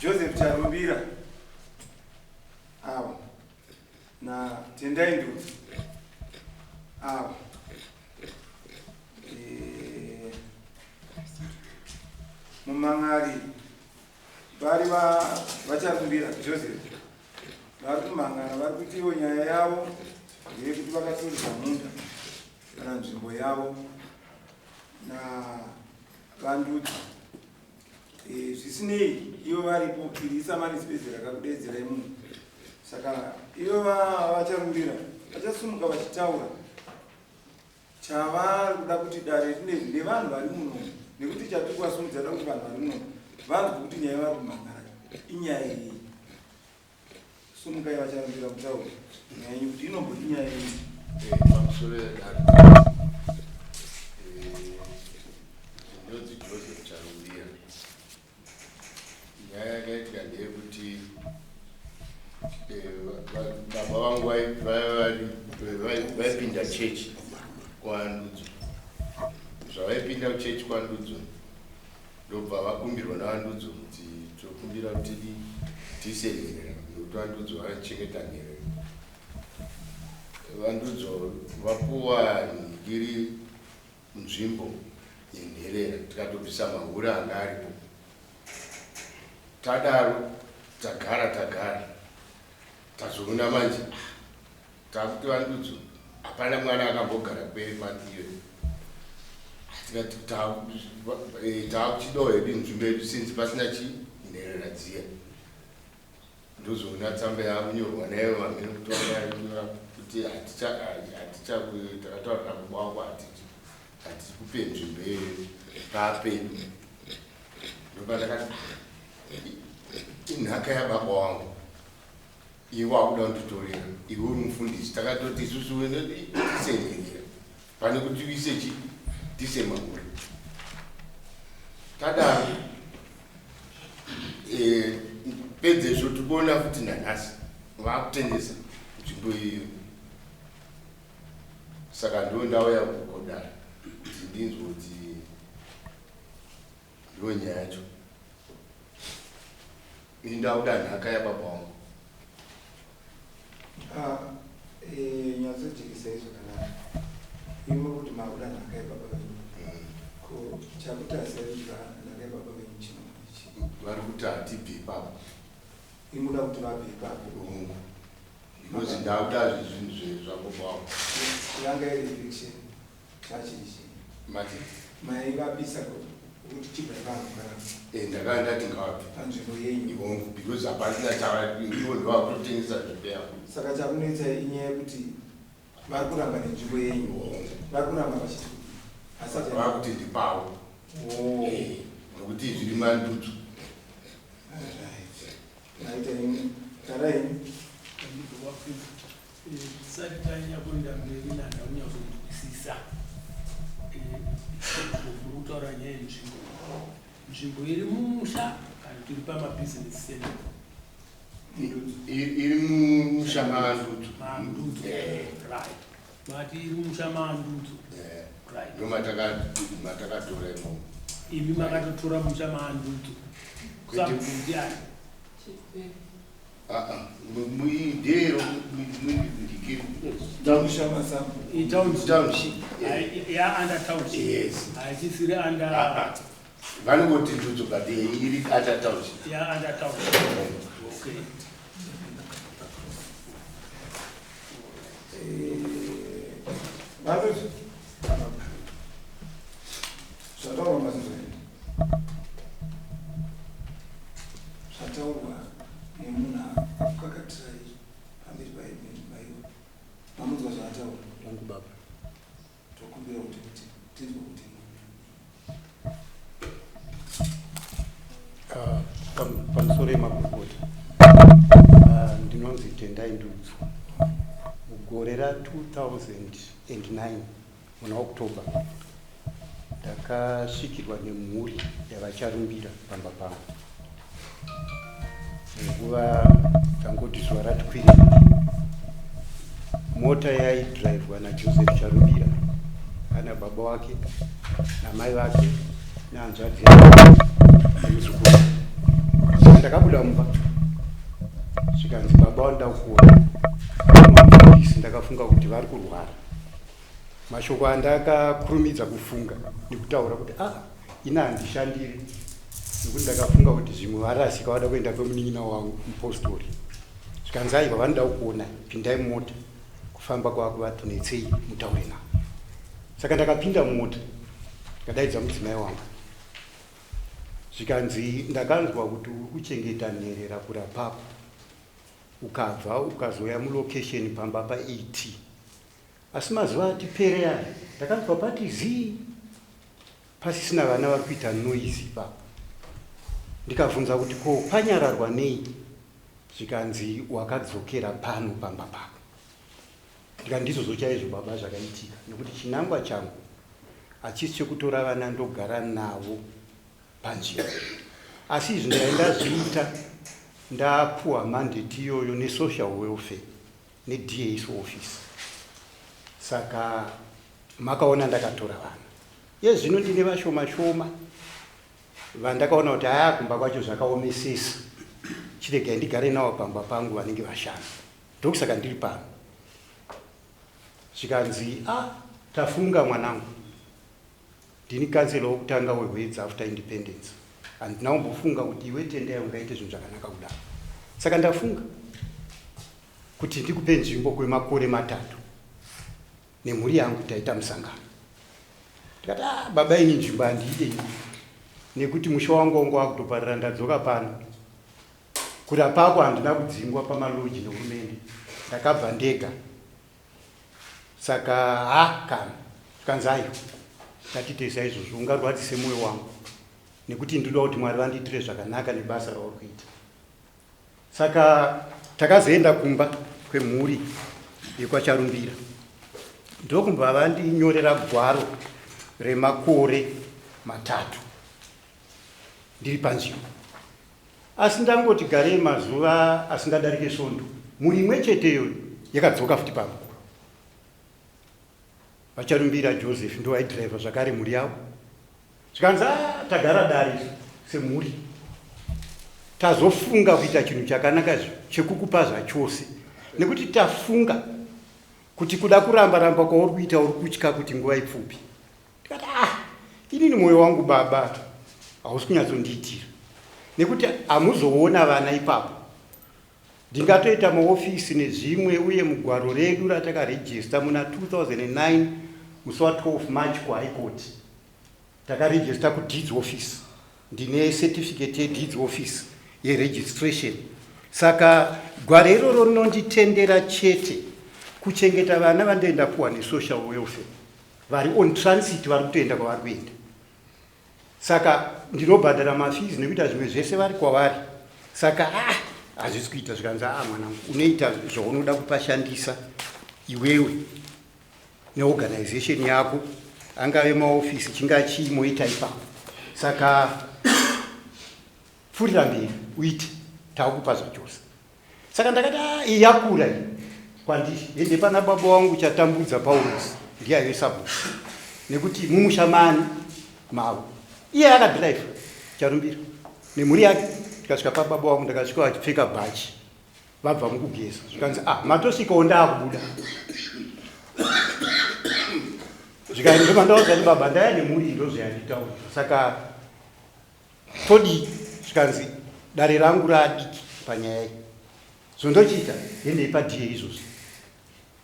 Joseph Charumbira avo naTendai Ndudzi avo eh, mumang'ari vari vacharumbira Joseph vari kumhang'ara vari kuti ivo nyaya yavo ndeyekuti vakatorerwa munda kana nzvimbo yavo navandudzi. Eh, zvisinei ivo varipo iri isamani space rakakudeedzerai munhu saka ivo vacharumbira vachasumuka vachitaura chavari kuda kuti dare rineri nevanhu vari muno nekuti chatiri kuvasumudza da kuti vanhu vari muno vanzwe kuti nyaya vari kumhangara inyaya iyi Sumukai vacharambira kutaura nyaya yenyu kuti inomboti nyaya yenyu. Eh, pamusoro yedare eh, ndinonzi Joseph Charumbira. Nyaya yakaitika ndeyekuti eh, baba vangu vaipinda chechi kwaNdudzo. Zvavaipinda kuchechi kwaNdudzo Ndobva vakumbirwa naVaNdudzo kuti tokumbira kuti tiise nherera nekuti VaNdudzo vaichengeta nherera. VaNdudzo vapuwa iri nzvimbo yenherera tikatobvisa mahure anga aripo. Tadaro tagara tagara tazoona manje Takuti vandudzo hapana mwana akambogara kwere mati iyoyo. Tikati eh, taakuchidawo hedu nzvimbo yedu since pasina chi nherera dziya. Ndozoona tsamba yakunyorwa nayo vamene kuti vakanyora kuti haticha haticha takataura nababa wako hatiti hatikupe nzvimbo iyoyo paapedu. Ndopandakati inhaka yababa wangu. Iwe wakuda kunditorera iwe uri mufundisi takatoti isusu tisenherera pane kuti uise chi tise mahure tadaro eh, pedzezvo tikuona futi nanhasi vakutengesa nzvimbo iyoyo saka ndo ndauya kukodara kuti ndinzwe kuti ndo nyaya yacho Ini ndakuda nhaka yababa wangu. Ah, eh, nyatsojekesai zvakanaka. Imi kuti makuda nhaka yababa venyu. Mm. Ko chakuti asaidya nhaka yababa venyu chino ichi. Vari kuti hatibvi ipapo. Imi muda kuti vabve ipapo. Hongu. Because ndakuda zvinhu zvababa wangu. Yanga iri eviction. Chachiri chii? Mati? Maivabisa kuti chibva ipapo kana? Eh, ndakanga ndati ngavabve. Panzvimbo yenyu. Hongu, because hapasina chava ivo ndovakutotengesa nzvimbo yavo. Saka chakunetsa inyaya yekuti vari kuramba nenzvimbo yenyu. Hongu. Vari kuramba vachiti asati vakuti ndipavo. Oh. Eh, nokuti zviri mandutu. Right. Maita henyu. Tarai henyu. Tisati tanyanya kuenda mberi nanda kunyatsonzwisisa muri kutaura nyaya yenzvimbo nzvimbo iri mumusha kana tiri pamabhizinesi center iri mumusha maandudzo maandudzo eh. right mati iri mumusha maandudzo eh. right ndo matakatora imomo imi makatotora musha maandudzo sabvunzi ani haichisiri under vanongoti ndudzo but iri under township ya under township okay Vandudzo zvataurwa mazizvo Zvataurwa nemunhu akukakatirai pamberi paivo. Mamunzwa zvaataura? Hongu baba. Tokumbira kuti kuti tinzwe kuti ah, pamusoro yemakurukota ah, ndinonzi Tendai Ndudzo mugore ra 2009 Muna October ndakasvikirwa nemhuri yavaCharumbira pamba pangu. Nguva tangoti zuva rati kwirei, mota yaidhiraivhwa naJoseph Charumbira ana baba wake namai vake nehanzvadzi yake nemuzukuru. Saka ndakabuda mumba zvikanzi baba vanoda kuona mufundisi. Ndakafunga kuti vari kurwara. Mashoko andakakurumidza kufunga nekutaura kuti ah, ini handishandiri, nekuti ndakafunga kuti zvimwe varasika vada kuenda kwemunin'ina wangu mupostori. Zvikanzi aiwa, vanoda kukuona, pindai mumota, kufamba kwakuvati netsei mutaure navo. Saka ndakapinda mumota, ndikadaidza mudzimai wangu, zvikanzi ndakanzwa kuti uri kuchengeta nherera kurapako, ukabva ukazouya mulocation pamba paat, asi mazuva atipere aya ndakanzwa pati zii, pasisina vana vari kuita noise ipapo. Ndikabvunza kuti ko panyararwa nei? Zvikanzi wakadzokera pano pamba pako. Ndikati ndizvozvo chaizvo baba zvakaitika, nekuti chinangwa changu hachisi chekutora vana ndogara navo panzvimbo, asi izvi ndai ndazviita ndapuwa mandate iyoyo nesocial welfare neDA's office. Saka makaona ndakatora vana. Iye zvino ndine vashoma shoma vandakaona kuti aya kumba kwacho zvakaomesesa, chiregai ndigare navo pamba pangu, vanenge vashanu. Ndokusaka ndiri pano. Zvikanzi a tafunga mwanangu, ndini kansela wokutanga weHwedza after independence, handina kumbofunga kuti iwe Tendai ungaite zvinhu zvakanaka kudaro. Saka ndafunga kuti ndikupe nzvimbo kwemakore 3 nemhuri yangu. Taita musangano, tikati ah, baba, ini nzvimbo handiide nekuti musha wangu wanga wakutoparira. Ndadzoka pano kurapako, handina kudzingwa pamalodge nehurumende, ndakabva ndega. Saka ha kana zvikanzi aiwa, ngatite saizvozvo, ungarwadzise mwoyo wangu nekuti ndinoda kuti Mwari vandiitire zvakanaka nebasa rauri kuita. Saka takazoenda kumba kwemhuri yekwaCharumbira, ndokumba vandinyorera gwaro remakore 3 ndiri panzvimbo. Asi ndangoti garei mazuva asingadarike svondo, mhuri imwe cheteyo yakadzoka futi pamba. VaCharumbira Joseph ndo vaidhiraivha zvakare mhuri yavo. Zvikanzi a tagara dare semhuri, tazofunga kuita chinhu chakanaka chekukupa zvachose, nekuti tafunga kuti kuda kuramba ramba kwauri kuita uri kutya kuti nguva ipfupi. Tikati ah, inini mwoyo wangu baba hausi kunyatsondiitira, nekuti hamuzoona vana ipapo, ndingatoita maofisi nezvimwe. Uye mugwaro redu ratakarejista muna 2009 musi wa12 March kuHigh Court, takarejista kuDeeds Office, ndine certificate yeDeeds Office yeregistration. Saka gwaro iroro rinonditendera chete kuchengeta vana vandoenda puwa nesocial welfare vari on transit, vari kutoenda kwavari kuenda. Saka ndinobhadhara mafees nekuita zvimwe zvese vari kwavari. Saka ah, hazvisi kuita. Zvikanzi ah, mwanangu, unoita zvaunoda kupashandisa iwewe neorganization yako, angave maofisi, chingaa chii, moita ipapo. Saka pfuurira mberi uite, taakupa zvachose. Saka ndakati ah, iyi yakura iyi kwandiri, ende pana baba wangu Chatambudza Paulus, ndiye aive sabhuku, nekuti mumusha mani mavo iye akadhiraivha Charumbira nemhuri yake. Tikasvika pababa wangu, ndakasvika vachipfeka bhachi vabva mukugeza. Zvikanzi ah, matosvikawo, ndaakubuda. Zvikanzi ndomandaudza kuti baba, ndaya nemhuri, ndozvayanditaura, saka todii? Zvikanzi dare rangu raadiki panyaya iyi, zvondochiita hendei paDA izvozvi.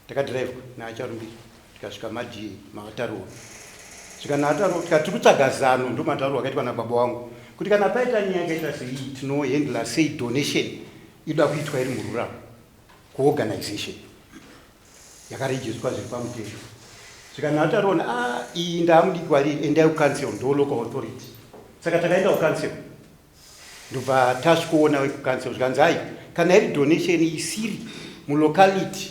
Takadhiraivwa naaCharumbira, tikasvika maDA mavataruwa. Zvikanataruwa, tikati tiri kutsvaga zano. Ndo matauro akaitwa nababa wangu kuti kana paita nyaya yakaita sei, tinohandla sei donation inoda kuitwa iri murural kuorganization yakarejistwa zviri pamutemo. Zvikanataruona a iyi ndaamudiki wariri, endai kucouncil, ndo local authority. Saka takaenda kucouncil, ndobva tasvikoona vekucouncil. Zvikanzi hai, kana iri donation isiri mulocality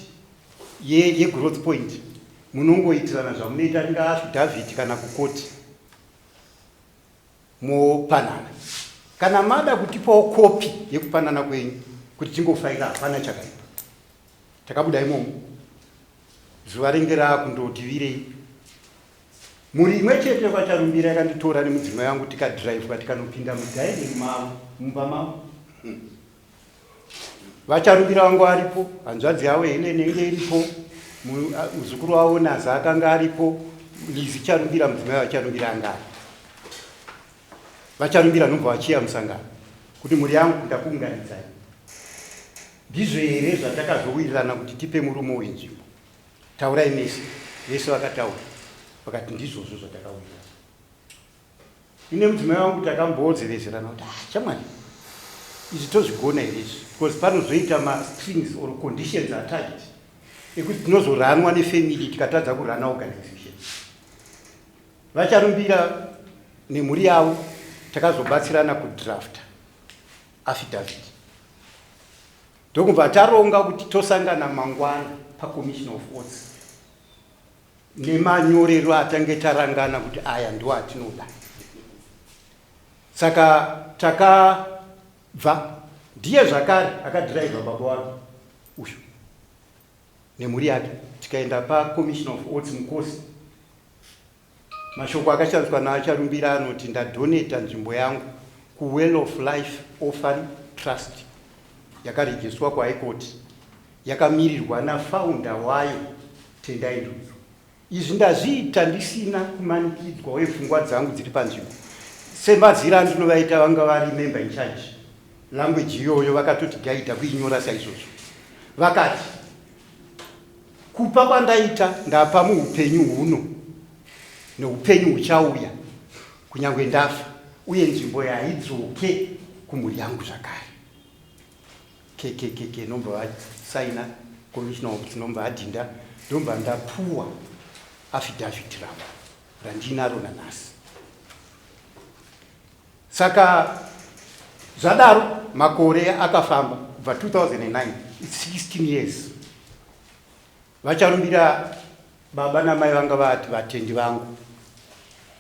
yegrowth point, munongoitirana zvamunoita, ringaa affidavit kana kukoti, mopanana. Kana mada kutipawo kopi yekupanana kwenyu kuti tingofaira, hapana chakaipa. Takabuda imomo, zuva ringe raakundotivirei. Mhuri imwe chete kwaCharumbira yakanditora nemudzimai wangu, tikadhiraivhwa tikanopinda mudining mavo, mumba mavo. Vacharumbira vangu aripo, hanzvadzi yavo Helen inge iripo, muzukuru wavo Naza akanga aripo, Lizi Charumbira, mudzimai vaCharumbira anga ari. VaCharumbira nobva vachiya musangano kuti mhuri yangu ndakuunganidzai. Ndizvo here zvatakazowirirana kuti tipe murume uyu nzvimbo? Taurai mese. Vese vakataura vakati ndizvozvo zvatakawirirana. Ini nemudzimai wangu takambozevezerana kuti ah, shamwari izvi tozvigona here izvi, because panozoita mastrings or conditions attached ekuti tinozoranwa nefamily tikatadza kurana organization. VaCharumbira nemhuri yavo takazobatsirana kudrafta affidavit, ndokubva taronga kuti tosangana mangwana pacommission of oaths nemanyorero atange tarangana kuti aya ndo atinoda. Saka takabva, ndiye zvakare akadhiraivha baba wake uyu nemhuri yake, tikaenda pacommission of oaths mukosi. Mashoko akashandiswa naaCharumbira anoti, ndadonata nzvimbo yangu kuWell of Life Orphan Trust yakarejistwa kuHigh Court, yakamirirwa nafounder wayo Tendai Ndudzo. Izvi ndazviita ndisina kumanikidzwa uye pfungwa dzangu dziri panzvimbo. Semazira andinovaita, vanga vari member in charge, language iyoyo vakatoti gaidha kuinyora saizvozvo. Vakati kupa kwandaita ndapa muupenyu huno neupenyu huchauya kunyange ndafa, uye nzvimbo yaidzoke kumhuri yangu zvakare. Kekekeke, nobva vasaina commissioner of nobva adhinda, ndobva ndapuwa affidavit rangu randinaro nanhasi. Saka zvadaro makore akafamba kubva 2009, it's 16 years. VaCharumbira baba namai vanga vati vatendi vangu,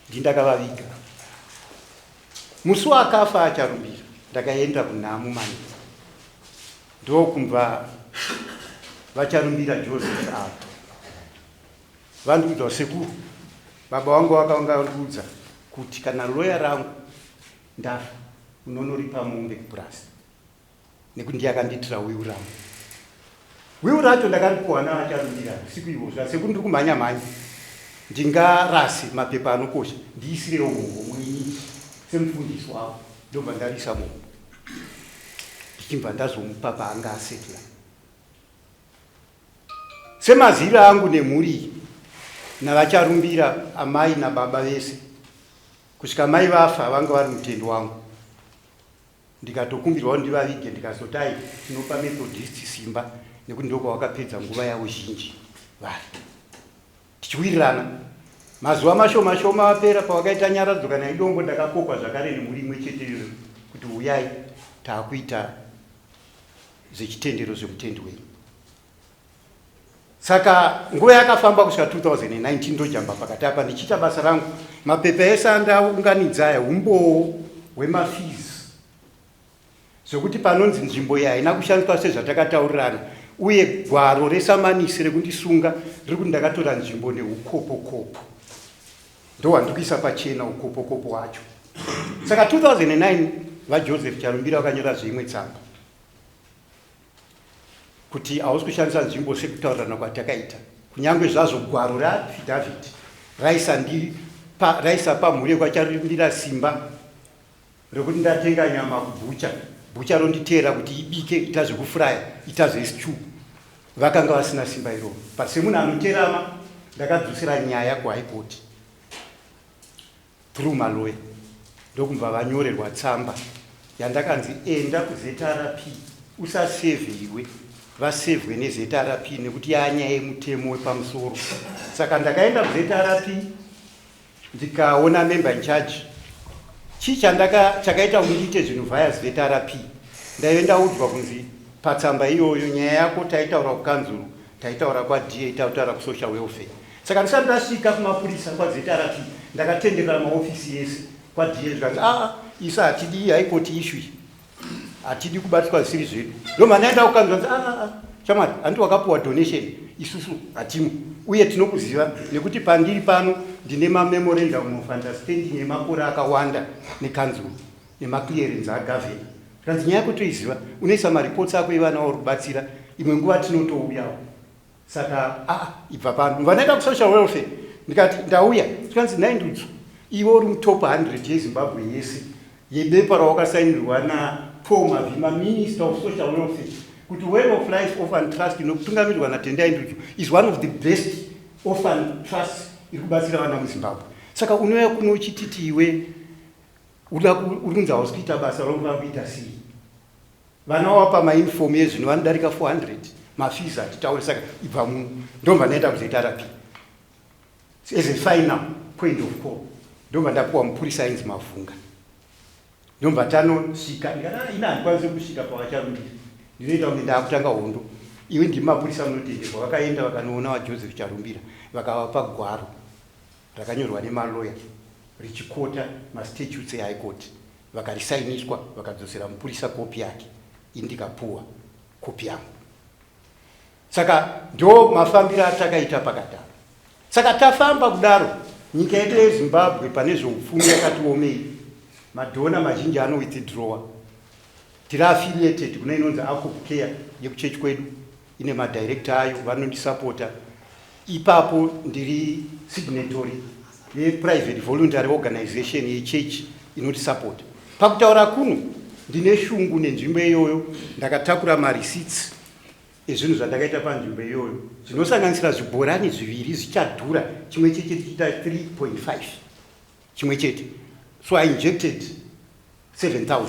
ndindakavaviga. Musi wakafa aCharumbira ndakaenda kunhamu mani, ndokumva vaCharumbira Joseph ava vandiudza, sekuru baba vangu vakangandiudza kuti kana loya rangu ndafa unonoripa mombe kupurasi, nekuti ndiye akandiitira will rangu. Will racho ndakaripuwa naVaCharumbira usiku ihwozvo. Sekuru, ndiri kumhanya mhanya, ndingarase mapepa anokosha, ndiisirewo muhomwe inini semufundisi wavo. Ndobva ndarisa muhomwe, ndichibva ndazomupa paanga asetla. Semaziviro angu nemhuri iyi naVaCharumbira, amai nababa vese kusvika mai vafa vanga vari mutendi wangu. Ndikatokumbirwawo ndivavige, ndikazotai tinopa Methodist simba nekuti ndokwavakapedza nguva yavo zhinji vari. Tichiwirirana, mazuva mashoma shoma apera pavakaita nyaradzo kana idongo, ndakakokwa zvakare nemhuri imwe chete iyoyo kuti uyai, taakuita zvechitendero zvemutendi wenyu. Saka nguva yakafamba kusvika 2019, ndojamba pakati apa ndichiita basa rangu. Mapepa ese andaunganidza aya umbowo hwemafees, zvekuti panonzi nzvimbo iyi haina kushandiswa sezvatakataurirana, uye gwaro resamanisi rekundisunga riri kuti ndakatora nzvimbo neukopokopo, ndohwandiri kuisa pachena ukopokopo hwacho. Saka 2009 vaJoseph Charumbira vakanyora zveimwe tsamba kuti hausi kushandisa nzvimbo sekutaurirana kwatakaita, kunyange zvazvo gwaro reaffidavit raisapa mhuri yekwaCharumbira simba rekuti ndatenga nyama kubhucha, bhucha ronditeera kuti ibike, ita zvekufuraya, ita zvestew. Vakanga vasina simba iroro, but semunhu anoterama ndakadzosera nyaya kuHigh Court through maloya, ndokubva vanyorerwa tsamba yandakanzi enda kuZRP, usasevhe iwe, vasevhwe neZRP nekuti yanyaya yemutemo wepamusoro. Saka ndakaenda kuZRP, ndikaona member in charge. Chii chakaita kuti ndiite zvinhu via ZRP? Ndaive ndaudzwa kunzi patsamba iyoyo, nyaya yako taitaura kukanzuru, taitaura kwaDA, taitaura kusocial welfare. Saka ndisati ndasvika kumapurisa, kwaZRP, ndakatenderera maofisi ese, kwaDA, zvikanzi aa, isu hatidi High Court issue, hatidi kubatiswa zvisiri zvedu. Ndobva ndaenda kukanzuru, nzi aa, shamwari, handiti wakapuwa donation? Isusu hatimo, uye tinokuziva nekuti pandiri pano ndine mamemorandum of understanding emakore akawanda nekanzuru nemaclearance agavhena. Zvikanzi nyaya yako toiziva, unoisa mareports ako evana wauri kubatsira, imwe nguva tinotouyawo. Saka aa ibva pano. Ndobva ndaenda kusocial welfare ndikati ndauya. Zvikanzi nhai Ndudzo, iwe uri mutop 100 yeZimbabwe yese yebepa rawakasainirwa naPaul Mavhima, Minister of Social Welfare, kuti Way of Life Orphan Trust inotungamirirwa naTendai Ndudzo is one of the best orphan trusts iri kubatsira vana muZimbabwe. Saka unouya kuno uchititi iwe uri kunzi hausi kuita basa raunofanira kuita sei? Vana wapa mauniform ezvino vanodarika 400, mafees hatitauri, saka ibva muno. Ndobva ndaenda kuzoita rapi as a final point of call. Ndobva ndapuwa mupurisa ainzi Mavhunga. Ndobva tanosvika, ndikati ah, ini handikwanise kusvika pavacharumbira, ndinoita kunge ndaakutanga hondo. Iwe ndimi mapurisa munotenderwa. Vakaenda vakanoona vaJoseph Charumbira, vakavapa gwaro rakanyorwa nemaloya richikota mastatutes eHigh Court, vakarisainiswa, vakadzosera mupurisa kopi yake, ini ndikapuwa kopi yangu. Saka ndo mafambiro atakaita pakadaro. Saka tafamba kudaro, nyika yedu yeZimbabwe pane zveupfumi yakati omei, madhona mazhinji anowithdrawa. Tiri affiliated kune inonzi Acop Care yekuchechi kwedu, ine madirector ayo vanondisapota. Ipapo ndiri signatory yeprivate voluntary organization yechurch inotisapota. Pakutaura kuno ndine shungu nenzvimbo iyoyo, ndakatakura mareceipts ezvinhu zvandakaita panzvimbo iyoyo zvinosanganisira zvibhorani zviviri zvichadhura, chimwe chete chichiita 3.5 chimwe chete, so I injected 7000.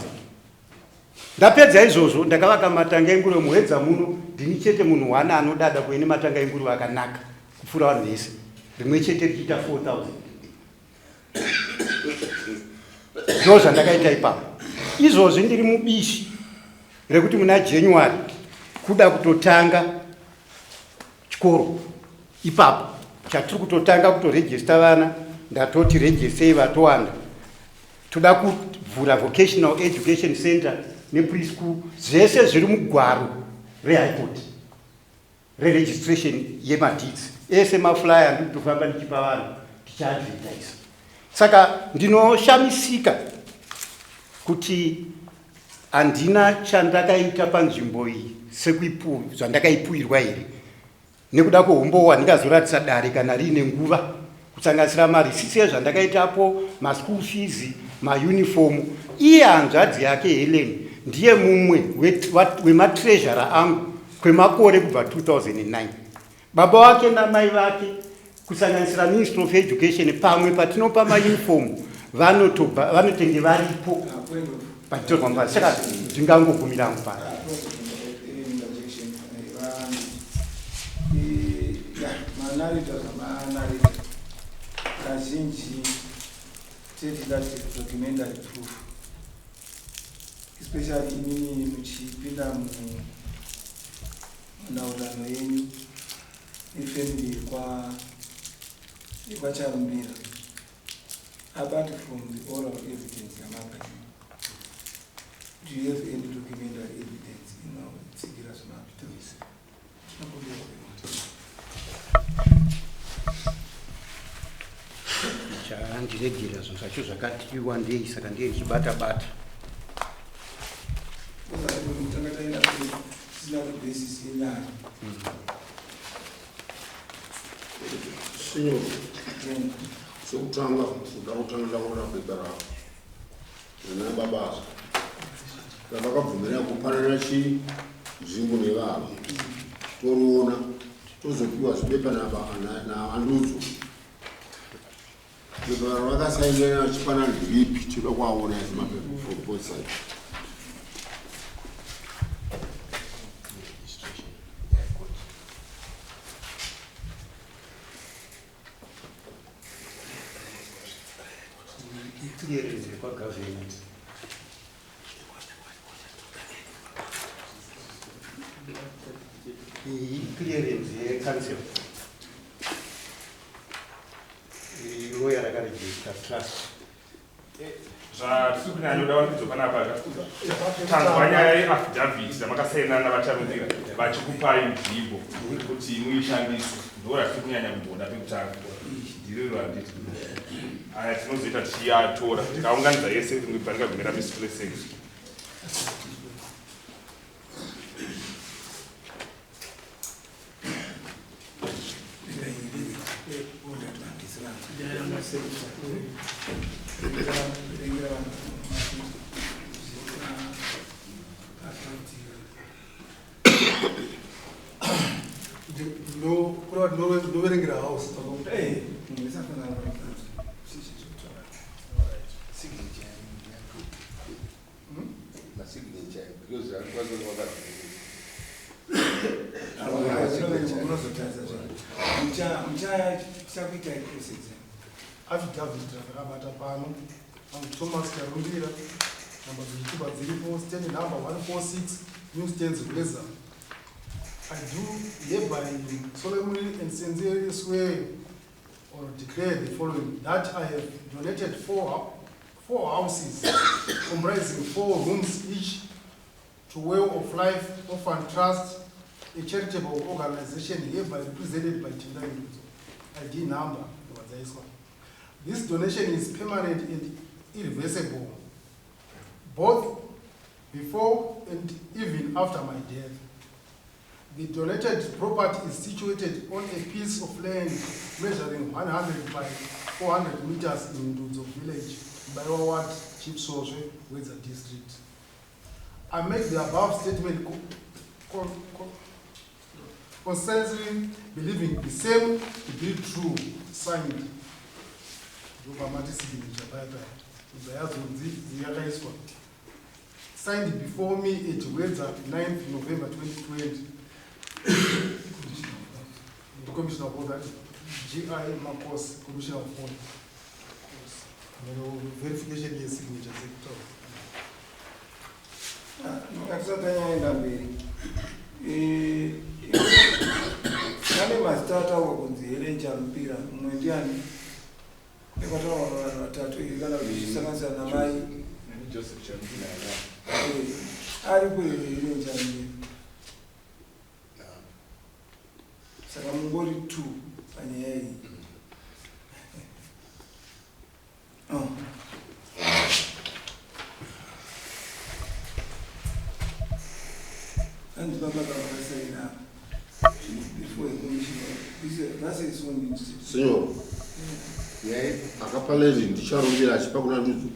Ndapedza izvozvo ndakavaka matanga enguruve muHwedza muno, ndini chete munhu one anodada kuve nematanga enguruve akanaka kupfuura vanhu vese, rimwe chete richiita 4000. Ndo zvandakaita ipapo. Izvozvi ndiri mubishi rekuti muna January kuda kutotanga chikoro ipapo chatiri kutotanga kutorejista vana, ndatoti rejistei vatowanda. Toda kuvhura vocational education center nepreschool, zvese zviri mugwaro rehigh court reregistration yemadeeds ese, maflyer ndiri kutofamba ndichipa vanhu tichiadvertise. Saka ndinoshamisika kuti handina chandakaita panzvimbo iyi zvandakaipuirwa here, nekuda kwehumbowo handingazoratidza dare kana riine nguva, kusanganisira marisitsi ezvandakaitapo, maschool fees, mauniform. Iye hanzvadzi yake Helen ndiye mumwe wematreasurer angu kwemakore kubva 2009. Baba wake namai vake, kusanganisira Ministry of Education, pamwe patinopa mauniform vanotenge varipo pachitorwa mubasa. Saka ndingangogumira hangu pano. Manarita zvamanarita kazhinji tetingati documentary proof, especially imini muchipinda munhaurirano yenyu nefamily yekwaCharumbira, apart from the oral evidence yamapa, do you have any documentary evidence inotsigira zvamapita? Tinokumbira kuiona. Chandiregera zvinhu zvacho zvakati wandei, saka ndiye ndichibata bata. Tanga taenda tisina kubasis yenyaya. Signor, chekutanga kuda kutanga ndaona pepa ravo nana babasa ravakabvumira kupanana chi nzvimbo nevavo, toriona tozopiwa zvibepa navandudzo. Pepa ravakasainira vachipana ndiripi? Tinoda kuaona ese mapepa for both sides. Iclearance yekwagovernment, iyi clearance yecouncil, iloya rakaregister trust. Zvatiri kunyanyoda vandidzo panapa, tanzwa nyaya yeaffidavit dzamakasainana navaCharumbira vachikupai nzvimbo kuti muishandise, ndo ratiri kunyanya kumboda pekutanga, ndirero handiti? Aya tinozoita tichiatora tikaunganidza yese, rimwe bva rikagumira misplacing. Verengera vanhu. Kureva ndinoverengera house. Masignature because anokwanisa Unozotarisa muchakuita process. Affidavit rakabata pano. Thomas Charumbira, namba dzechitupa dziripo, stand number 146, New Stands Reza. I do hereby solemnly and sincerely swear or declare the following, that I have donated four houses comprising 4 rooms each to Well of Life Orphan Trust, a charitable organization hereby represented by Tendai Ndudzo, ID number. This donation is permanent and irreversible, both before and even after my death. The donated property is situated on a piece of land measuring 100 by 400 meters in Ndudzo village, Baiwa Ward, Chief Soswe, Wedza district. I make the above statement consistently believing the same to be true, signed. Ndobva signature paya paya. Ibva yazonzi yakaiswa. Signed before me at Wedza, 9th November 2020. The Commissioner of Order, G.I. Marcos, Commissioner of Order. Verification yesignature sector. Ngatisati tanyaenda mberi, pane mazita ataurwa kunzi Helen Charumbira, mumwe ndiani? Nekwataurwa vanhu vatatu kana kuti zvichisanganisira namai Joseph Charumbira. Aripo here Helen Charumbira? Saka mungori two panyaya iyi. Oh. Hanzi baba kavakasaina before a commissioner. That's a sworn institute. Senyor, akapa land ndiCharumbira achipa kuna Ndudzo.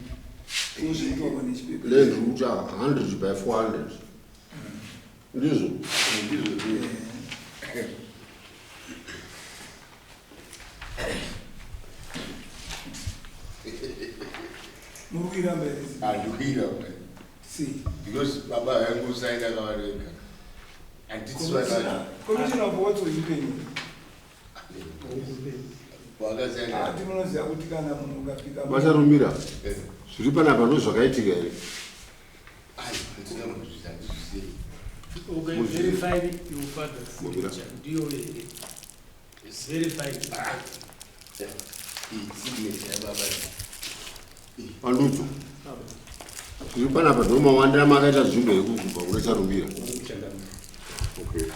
Uzvitwa nechipepa. Land kuti 100 by 400, ndizvo? Ndizvo. Muri kuiramba here? Handikuiramba. Sei? Because baba vangusaina kavarega handitisivanazvo. Commissioner of what uipenyu? Wakasaina. Ati munoziva kuti kana munhu ukapika VaCharumbira, zviri panapa ndo zvakaitika here? Ai, handina kuzvita, handizvisei. Ukaverify your father's Mubira. signature, ndiyo here? Verify. Iyi signature yababa. VaNdudzo, zviri panapa ndo mawandira makaita nzvimbo yekubva kuna Charumbira? Okay.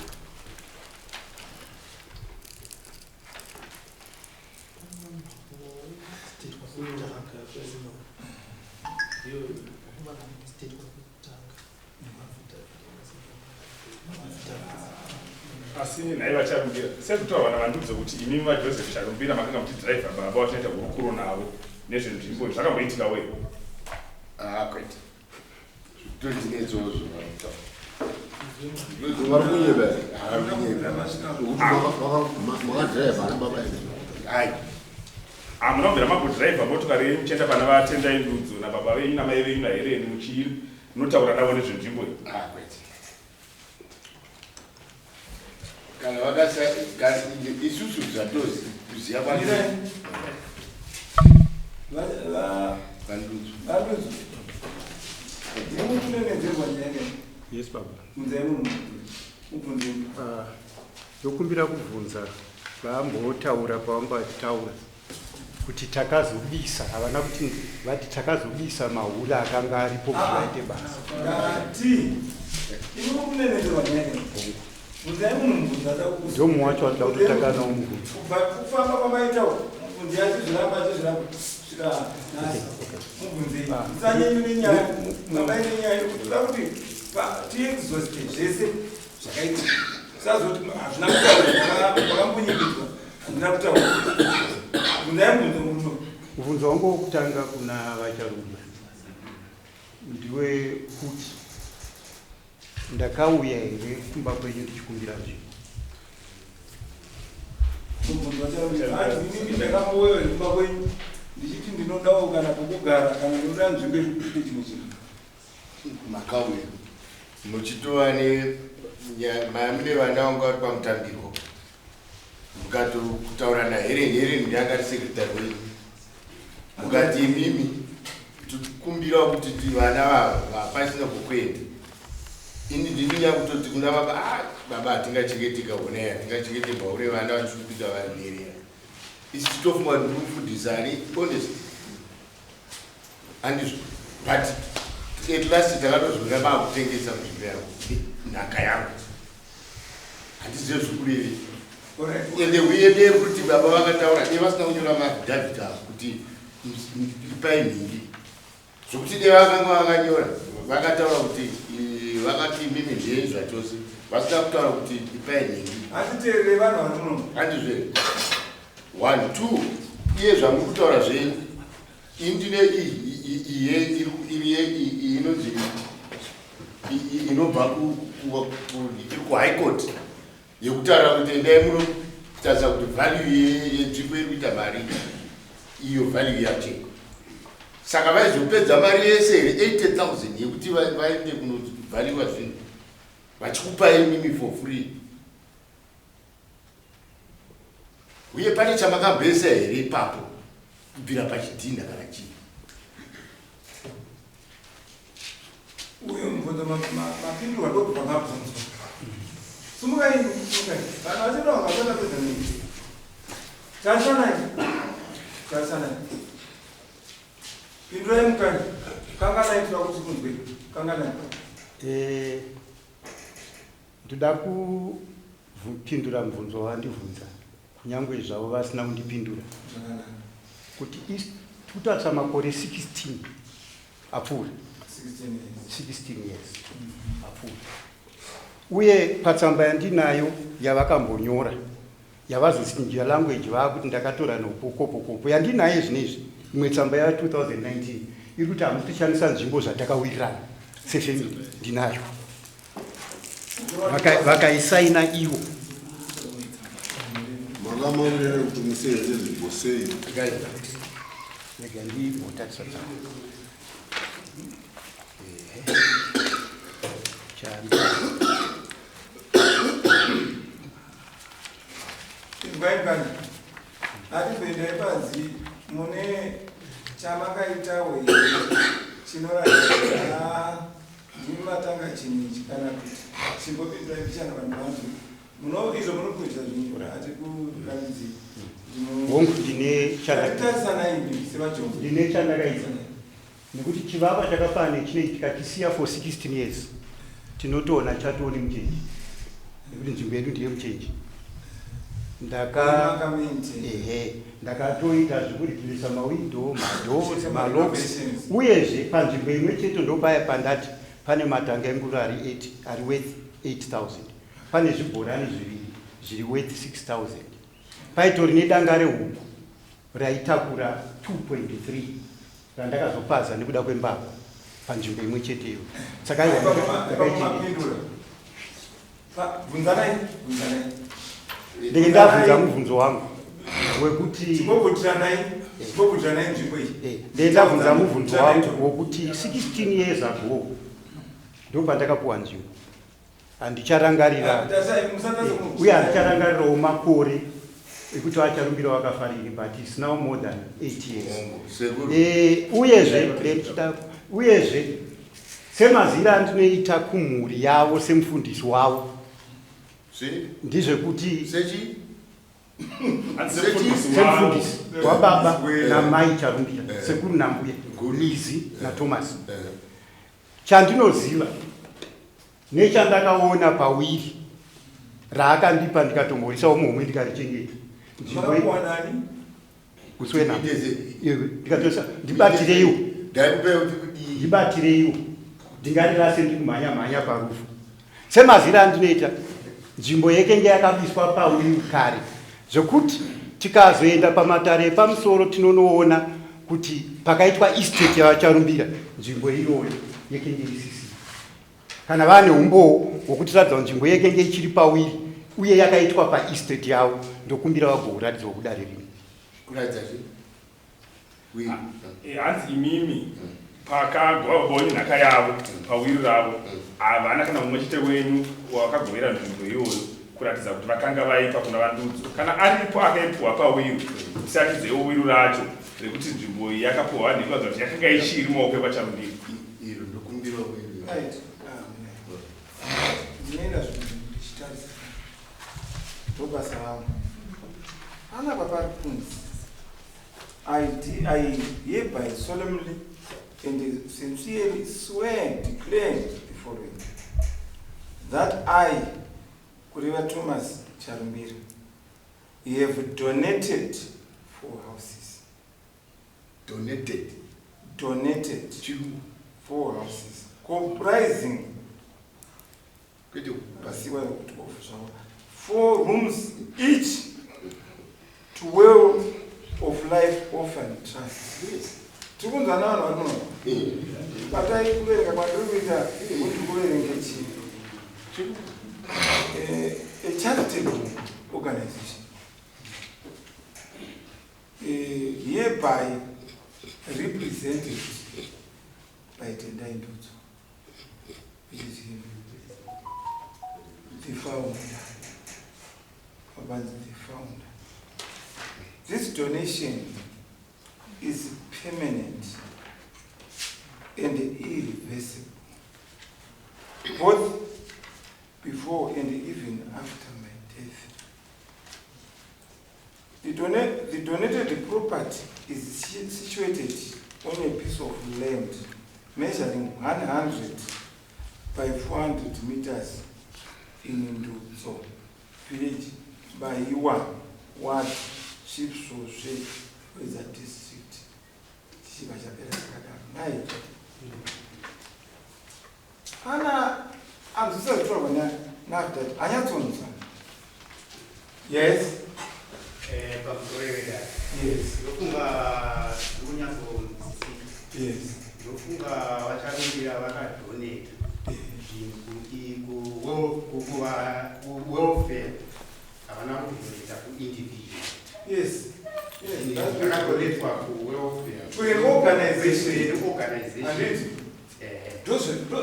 Ndiyo. Asi nhai vaCharumbira, sezvitaurwa naVaNdudzo kuti imimi vaJoseph Charumbira makanga muchidhiraivha baba vachinoita hurukuro navo nezvenzvimbo, zvakamboitikawo here? Ah, kwete, tondinetsowo zvavanotaura. Vari kunyeba here? Vari kunyeba. Nokuti makadhiraivha ana baba here? Ai. Hamuna kubvira mambodhiraivha motokari yenyu muchienda pana vaTendai Ndudzo nababa venyu namai venyu naHereni muchinotaura navo nezvenzvimbo iyi? Ah, kwete. Kana vakasa isusu zvatozi kuziva kwaVaNdudzo. VaNdudzo, ndimi kunenedzerwa nyaya. Yes, baba. Bvunzai munhu, mubvunzei. Ah, ndokumbira kubvunza, vambotaura pavanga vachitaura kuti takazobisa, havana kuti vati takazobisa mahula akanga aripo kuti vaite basa. Ngati imi kunenedzerwa nyaya, bvunzai munhu mubvunzo ada. Ndomumwe wacho anoda kutotanga nawo mubvunzo. Kubva kufamba kwamaitawo, mubvunzi achizviramba, achizviramba svika nhasi. Mubvunzei, musanyenyu nenyaya, fambai nenyaya yekuti toda kuti tiexhauste zvese zvakaitika. Usazoti hazvina kutaura, wakambunyikidzwa, handina kutaura. Bvunzai mubvunzo muno. Mubvunzo wangu wokutanga kuna VaCharuma ndewekuti ndakauya here kumba kwenyu ndichikumbira nzvimbo? Mubvunzo waCharuma hanzi inini ndakambouya here kumba kwenyu ndichiti ndinodawo kana pokugara kana ndinoda nzvimbo yekuti ndiite chimwe chinhu? Makauya muchitova ne mune vana vanga vari pamutambirwo mukatotaura naHeren, Heren ndiye anga ari secretary wenyu, mukati imimi tikumbirawo kuti vana vapasina kwekuenda. Ini ndininya kutoti kuna baba, ah, baba hatingachengeteka, honai hatingachengete maure vana vachiri kuita vari nherera. Isi titofunga kuti ndiri kufundisa ari honest, handizvo? But at last takatozoona vaakutengesa nzvimbo yangu, nhaka yangu, handizive zvikurevei. Ende uye ndeyekuti baba vakataura dei vasina kunyora maaffidavit avo kuti ipai nhingi, zvokuti dei vakanga vakanyora vakataura kuti vakati imimi ndei zvachose, vasina kutaura kuti ipai nhingi. Hatiteerere vanhu vari muno. Handizve? One, two, iye zvamuri kutaura zvenyu, indine iye iri inonzi inobva iri kuHigh Court yekutaura kuti endai munotarisa kuti value yenzvimbo iri kuita mari iyo, value yacho. Saka vaizopedza mari yese here, 80,000, yekuti vaende kunovhaliwa zvinhu vachikupai imimi for free? Uye pane chamakambesa here ipapo kubvira pachidhinha kana chii? Uyo mubvunzo mapindurwa ndokubva mabvunzwa. Sumukai, sumukai. Vanhu vachida vakatapedza nei? Tarisanai, tarisanai, pindurai mukani. Kanganai, toda kuti kunzwe. Kanganai. Ndoda kupindura mubvunzo wavandibvunza, kunyange zvavo vasina kundipindura, Zvakanaka. kuti tikutarisa makore 16 apfuura. 16 years. 16 years apfuura. Uye patsamba yandinayo yavakambonyora, yavazochinja language, vaakuti ndakatora nopokopokopo, yandinayo zvinezvi, imwe tsamba ya2019 iri kuti hamusi kushandisa nzvimbo zvatakawirirana sefamily. Ndinayo. Vakaisaina ivo. Makamamirira kuti museenze nzvimbo sei? Rega ndimbotarisa tsamba. Ehe. Chanda. Inzwai mukani, hatibendai panzi mune chamakaitawo here chinoratidza ndimi matanga chinhu ichi, kana kuti chimbopindurai mbichana vanhu vanzwe. Muno izvo munokuita zvinhu, hatikurambidzii. Hongu, ndine Hatitarisanai imi sevajombo. Ndine chandakaita, nekuti chivakwa chakafanana nechinei tikachisiya for 16 years, tinotoona chatoone muchenji, nekuti nzvimbo yedu ndiye muchenji. Ndaka Makamente. Ehe, ndakatoita zvekureplacer mawindow, madoors, malocks. Uyezve panzvimbo imwe chete ndopaya pandati pane matanga enguruve ari 8 ari worth 8000, pane zvibhorani zviviri zviri worth 6000, paitori nedanga rehuku raitakura 2.3 randakazopaza nekuda kwembavha panzvimbo imwe cheteyo. Saka aiwa, ndakaichengeta. Mapindura. Bvunzanai, bvunzanai. Ndenge ndabvunza mubvunzo wangu wekuti Chimbobvutiranai, chimbobvutiranai nzvimbo iyi. Ndenge ndabvunza mubvunzo wangu wokuti 16 years ago ndopandakapuwa nzvimbo, handicharangarira. Tasai, musatadze. Uye handicharangarirawo makore ekuti vacharumbira vakafariri, but its now more than 8 years. Sekuru. Uyezve uyezve semazira andinoita kumhuri yavo semufundisi wavo, ndizvekuti Sechi? Semufundisi wababa namai Charumbira, sekuru nambuya Lizi naThomas, chandinoziva nechandakaona pawill raakandipa, ndikatomborisawo muhomwe ndikarichengeta. Nzvimbo Makapuwa nani? Kuswena ndikatoisa, ndibatireiwo. Ndaikupei kuti kudii? Ndibatireiwo, ndingarirase ndikumhanya mhanya parufu. Semazira andinoita, nzvimbo yekenge yakabiswa pawill kare, zvekuti Tikazoenda pamatare epamusoro tinonoona kuti pakaitwa estate yavaCharumbira nzvimbo iyoyo yekenge isisi. Kana vane umbowo hwokutiratidza kuti nzvimbo yekenge ichiri pawiri uye yakaitwa paestate yavo, ndokumbira vagouratidzwa kudare rino. Kuratidza chii? Wiri. Eh, hanzi imimi pakagova baba wenyu nhaka yavo pawiri ravo havana kana mumwe chete wenyu wakagovera nzvimbo iyoyo kuratidza kuti vakanga vaipa kuna vandudzo kana aripo akaipuhwa pawiri tisatidzewo wiru racho rekuti nzvimbo iyi yakapuhwa vanhu ikuratidza kuti yakanga ichiri mumaoko evacharumbira. Iro ndokumbirawo iro. Right. Ah, ndinoenda zvinhu ndichitarisa ndobasa rangu panapa pari kunzi I, I hereby solemnly and sincerely swear declare the following that I, kureva Thomas Charumbira, have donated four houses. Donated. Donated Chirungu. four houses comprising Kwete kupa. pasiwa kuti off zvavo four rooms each to Well of Life Orphan Trust. Yes. Tiri kunzwa navanhu vari muno. Batai kuverenga kwandiri kuita kuti kuverenge chii. A charitable organization hereby represented by Tendai Ndudzo, which is him, the founder. Vabanzi the founder. This donation is permanent and irreversible, both before and even after my death. The donated property is situated on a piece of land measuring 100 by 400 meters in Ndudzo village, Baiwa ward, Chipsoswe, Wedza district. Chichibva chapera chakadaro. Nai ana anzwisa zvitaurwa naAffidavit, anyatsonzwa? Yes. Pamusoro wedare. Yes. Ndofunga ndikunyatsonzwisisa. Ndofunga vaCharumbira vakadonata zvinhu kuwelfare, havana kudonata kuindividual. Yes, that's right. Zvakadonetwa kuwelfare. Kune organization. Organization. Handiti?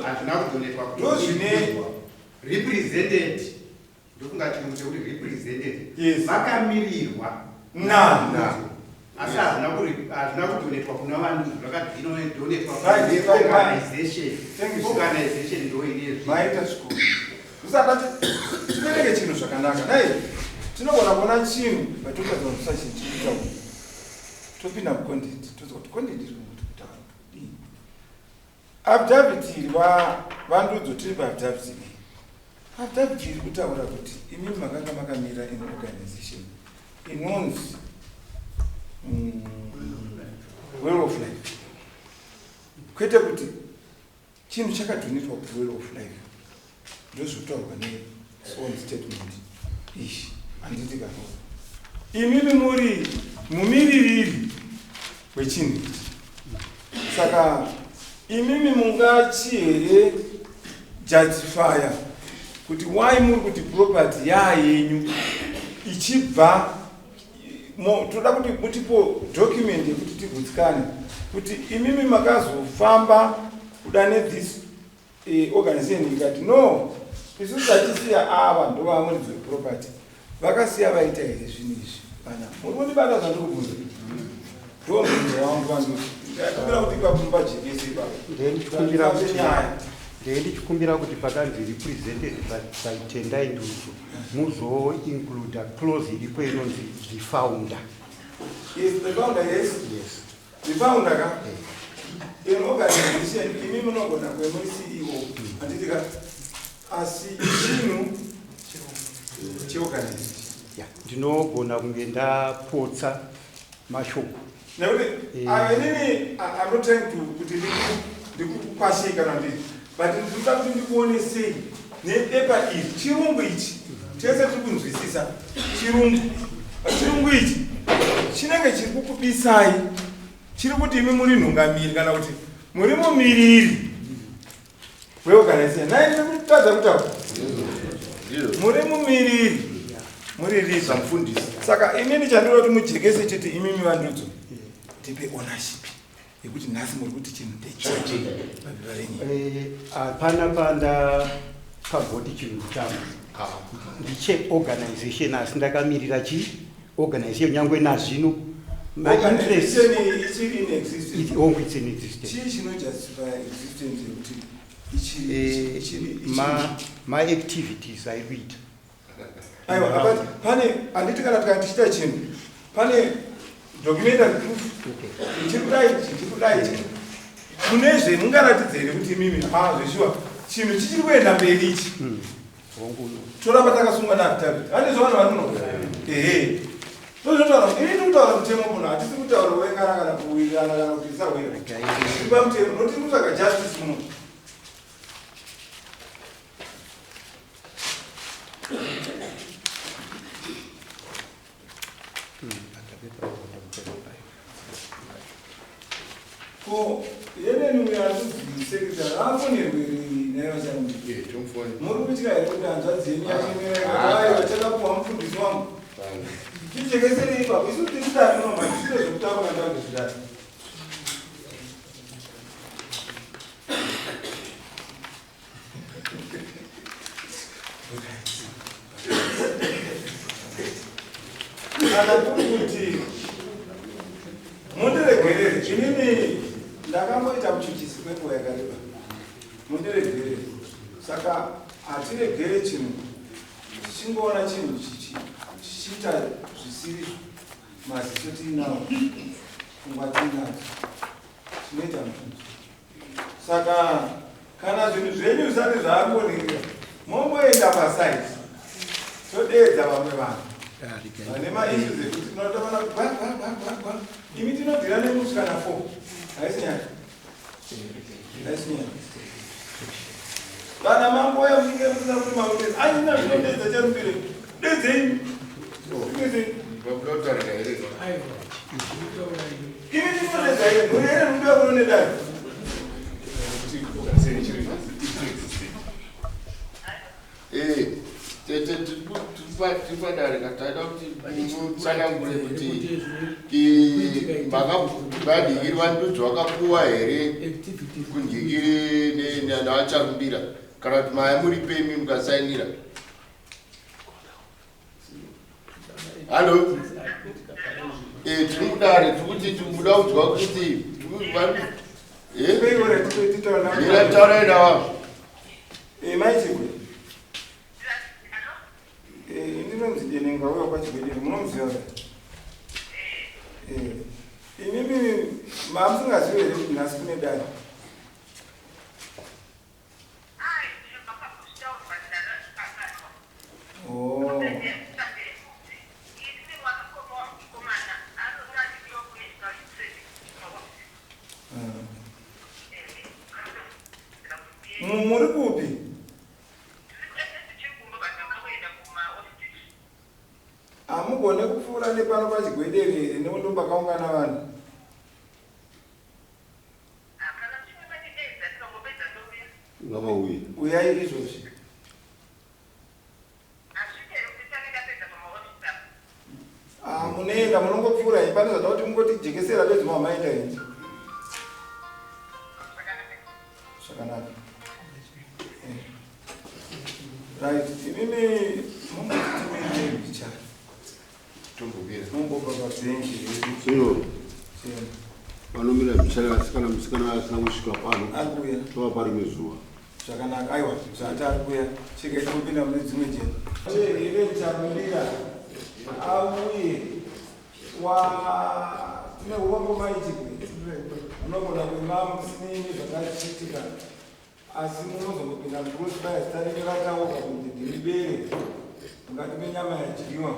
Hazvina kudonetwa Ndozvine- represented. Ndofunga chirungu chekuti represented, vakamirirwa Na. na, asi hazvina kudonetwa kuna vanhu, zvakadonetwa Right, organization. Thank you, sir. Organization ndo ine. Maita zvikuru. Usada tiverenge chinhu zvakanaka. Dai tinogona kuona chinhu patotadza kusa chinhu chiri topinda mucontent, tozwa kuti content iri kuti kutaura kudii. Affidavit iri, vandudzo, tiri paaffidavit iyi. Affidavit iri kutaura kuti imi makanga makamira in organization inonzi Well of Life, kwete kuti chinhu chakadonetwa kuWell of Life. Ndozvokutaurwa nesworn statement ishi, handiti? Kana imimi muri mumiririri wechinhu ichi, saka imimi mungachi here justifya kuti why muri kuti property yaayenyu ichibva toda kuti mutipo document yekuti tigutsikane kuti imimi makazofamba kuda nethis organization ikati no, isusu tachisiya ava ndova muridzi weproperty, vakasiya vaita here zvinhu izvi? Vana muri kundibata zvandiri kubvunza? Ndo mubvunzo wangu vanhu, ndakumbira kuti ipapo mupajekese ipapo. Ndee ndichikumbira kuti Nyaya. Ndee ndichikumbira kuti pakanzi represented by Tendai Ndudzo muzoincluda clause iripo inonzi the founder. Yes, the founder, yes. Yes. The founder ka in organization, imi munogona kuve muri CEO, handiti ka? Asi chinhu cheorganization. Ya, ndinogona kunge ndapotsa mashoko. Nekuti ayo inini I'm not trying to kuti ndikukwashei kana kuti, but ndinoda kuti ndikuonesei nebepa iri. Chirungu ichi tese tiri kunzwisisa chirungu, chirungu ichi. chakubudisai chiri kuti imi muri nhungamiri kana kuti muri mumiriri weorganization. Nai ndiri kutadza kutaura. Muri mumiriri, muri leader. Mufundisi. Saka inini chandinoda kuti mujekese chete imimi vandudzo, tipe ownership yekuti nhasi muri kuti chinhu ndechenyu papepa renyu. Hapana panda pamboti chinhu changu ndicheorganization, asi ndakamirira chi organization nyangwe nazvino my interest Organization ichiri in existence. Hongu, it's in existence. Chii chinojustify existence yekuti ichiri Maactivities airi kuita. Aiwa, apa pane handiti kana tikati tichiita chinhu pane documentary proof. Chiri kudai, chiri kudai, chiri mune zvemungaratidze here kuti imimi ha zveshuwa chinhu chichiri kuenda mberi ichi? Hongu. Toramba takasunga naaffidavit, handizvo vanhu vari muno? Ehe, tozvotaura ini ndiri kutaura mutemo muno, hatisi kutaura wengana kana kuwirirana kana kuti tisawira. Tiri pamutemo noti kutsvaga justice muno. Ko yeneni uyo ari kuzi secretary afonerwe naye vachambi? Tomufoni. Muri kutya here kuti hanzvadzi yenyu yachemera chakapuwa mufundisi wangu? Tijekeserei ipapo, isu tiri kudari noma tisite zvekutamba kana takuti zvidari. Kana kuri kuti mundiregerere, inini ndakamboita muchuchisi kwenguva yakareba, mundiregerere. Saka hatiregere chinhu tichingoona chinhu chichiita zvisirizvo. Maziso tiinawo, pfungwa tiinadzo, tinoita mubvunzo. Saka kana zvinhu zvenyu zvisati zvakoneka, momboenda pasite, todeedza vamwe vanhu vane maissues ekuti tinotoona kuti gwa gwa gwa gwa gwa. Imi tinobvira nemusi kana 4, haisi nyaya, haisi nyaya. Kana mamboya munenge musina kuti mautezi anyina zvinodeedza charumbire, dedzei, dedzei. Vakuda kutaurira here? Aiwa, ndinotaura ini. Imi tinodedza here mhuri here munoda kunonedai? Kuti organization ichiri existing. Tete, tiri padare kataida kuti mutsanangure kuti vadhikiri vandudzo vakapuwa here Activities. kundhikiri navacharumbira, kana kuti maya muri pemi mukasainira? Hallo. Tiri mudare, tiri kuti tikuda kunzwa kuti Peiore titaura. Mira, taurai navo. Mai Chigwe, ndinonzi Denenga uya kwaChigwedere, munomuziva ka? Imimi mamusingazivi here kuti nhasi kune dare? Oh. Muri kupi? Hamugone kupfuura nepano paChigwedere here, nekuti pakaungana vanhu? Ngavauye. Uyai izvozvi. Ah, munoenda, munongopfuura iyi pane zvada kuti mungotijekesera bedzi mamaenda henyu zvakanaka. Right, imimi mumbotimirire mbichana. Tombomira. Mumbobva pabhenji redu. Senior, vanomira mbichana, asi kana musikana asina kusvika pano, Ari kuuya. tova parimwe zuva. Zvakanaka, aiwa, zvati ari kuuya, chigai timbopinda mune dzimwe jena. Ive Charumbira auye wa tine urombo. MaiChigwe, munogona kuima musinini zvakachiitika, asi munozongopinda mucrossfire, zita renyu rataurwa kuti ndiri bere mukati menyama yadyiwa.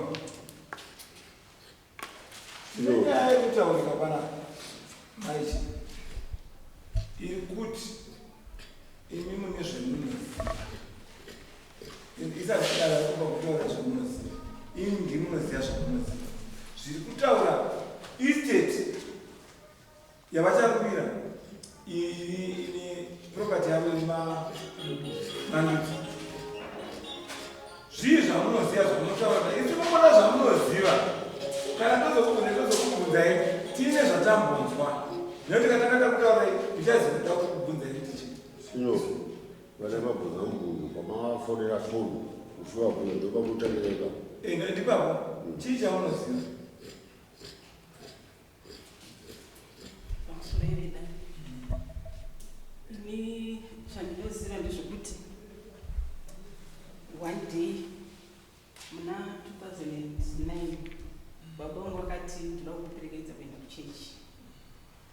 Tine nyaya yekutaurika panapa, Maichi, iri kuti imi mune zvemunoziva. Isati dara kuba kutaura zvamunoziva, imi ndimunoziva zvamunoziva zviri kutaura. Estate yavacharumbira ine property yavo iri mandudzo. Zvii zvamunoziva zvamunotaura? Isu tinoona zvamunoziva. Kana tozokubvunza tozokubvunzai tiine zvatambonzwa. Nekuti kana tanga takutaurai tichaziva kuti takukubvunzai kuti chii. Sino vane mabvunza mubvunzo pamavafonera foni musi wabvunza ndopamutangira ipapo. Eh, ndipapo. Chii chaunoziva? Pamusoro yeveda. Ini chandinoziva ndezvekuti one day muna 2009 baba vangu vakati ndoda kukuperekedza kuenda kuchechi.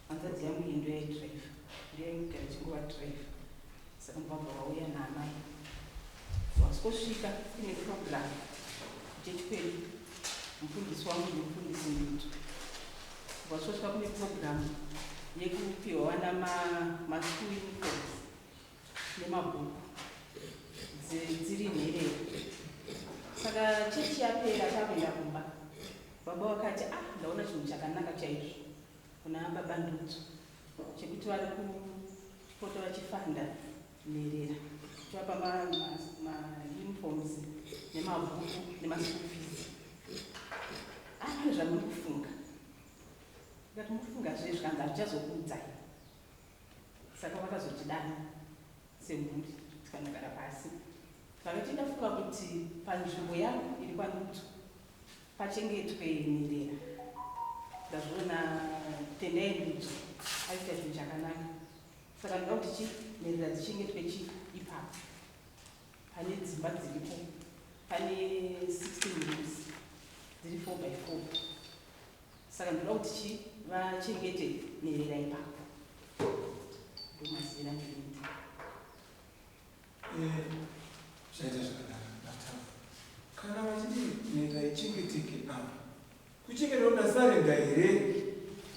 Hanzvadzi yangu iyi ndoyaidrive, ndoyaigara ichingova drive. Saka ndobva vauya naamai. Vasvika kune program kuchechi kwedu, mufundisi wangu ndimufundisi Ndutu. Vasvika kune program yekupiwa vana maschool uniforms nemabhuku dziri nherera. Saka chechi yapera takuenda kumba, baba vakati ah, ndaona chinhu chakanaka chaizvo kuna baba Ndutu chekuti vari kupota vachifanda nherera, kuchivapa mauniforms nemabhuku nemaschool fees. Ah, pane zvamuri kufunga. Ndikati mufunga zvei? Zvikanzi hazvichazokuudzai. Saka vakazotidana semhuri tikanogara pasi, vakati ndafunga kuti panzvimbo yangu iri kwaNdutu pachengetwe nherera. Ndazviona Tendai Ndutu aita chinhu chakanaka, saka ndoda kuti chi nherera dzichengetwe chi ipapo. Pane dzimba dziripo, pane 16 rooms dziri 4 by 4, saka ndoda kuti chi vachengete nherera ipapo. Ndomazivira ndinoita. Zvaita zvakanaka mataura. Kana vachiti nherera ichengeteke apa, kuchengeta kuti ndasarenda here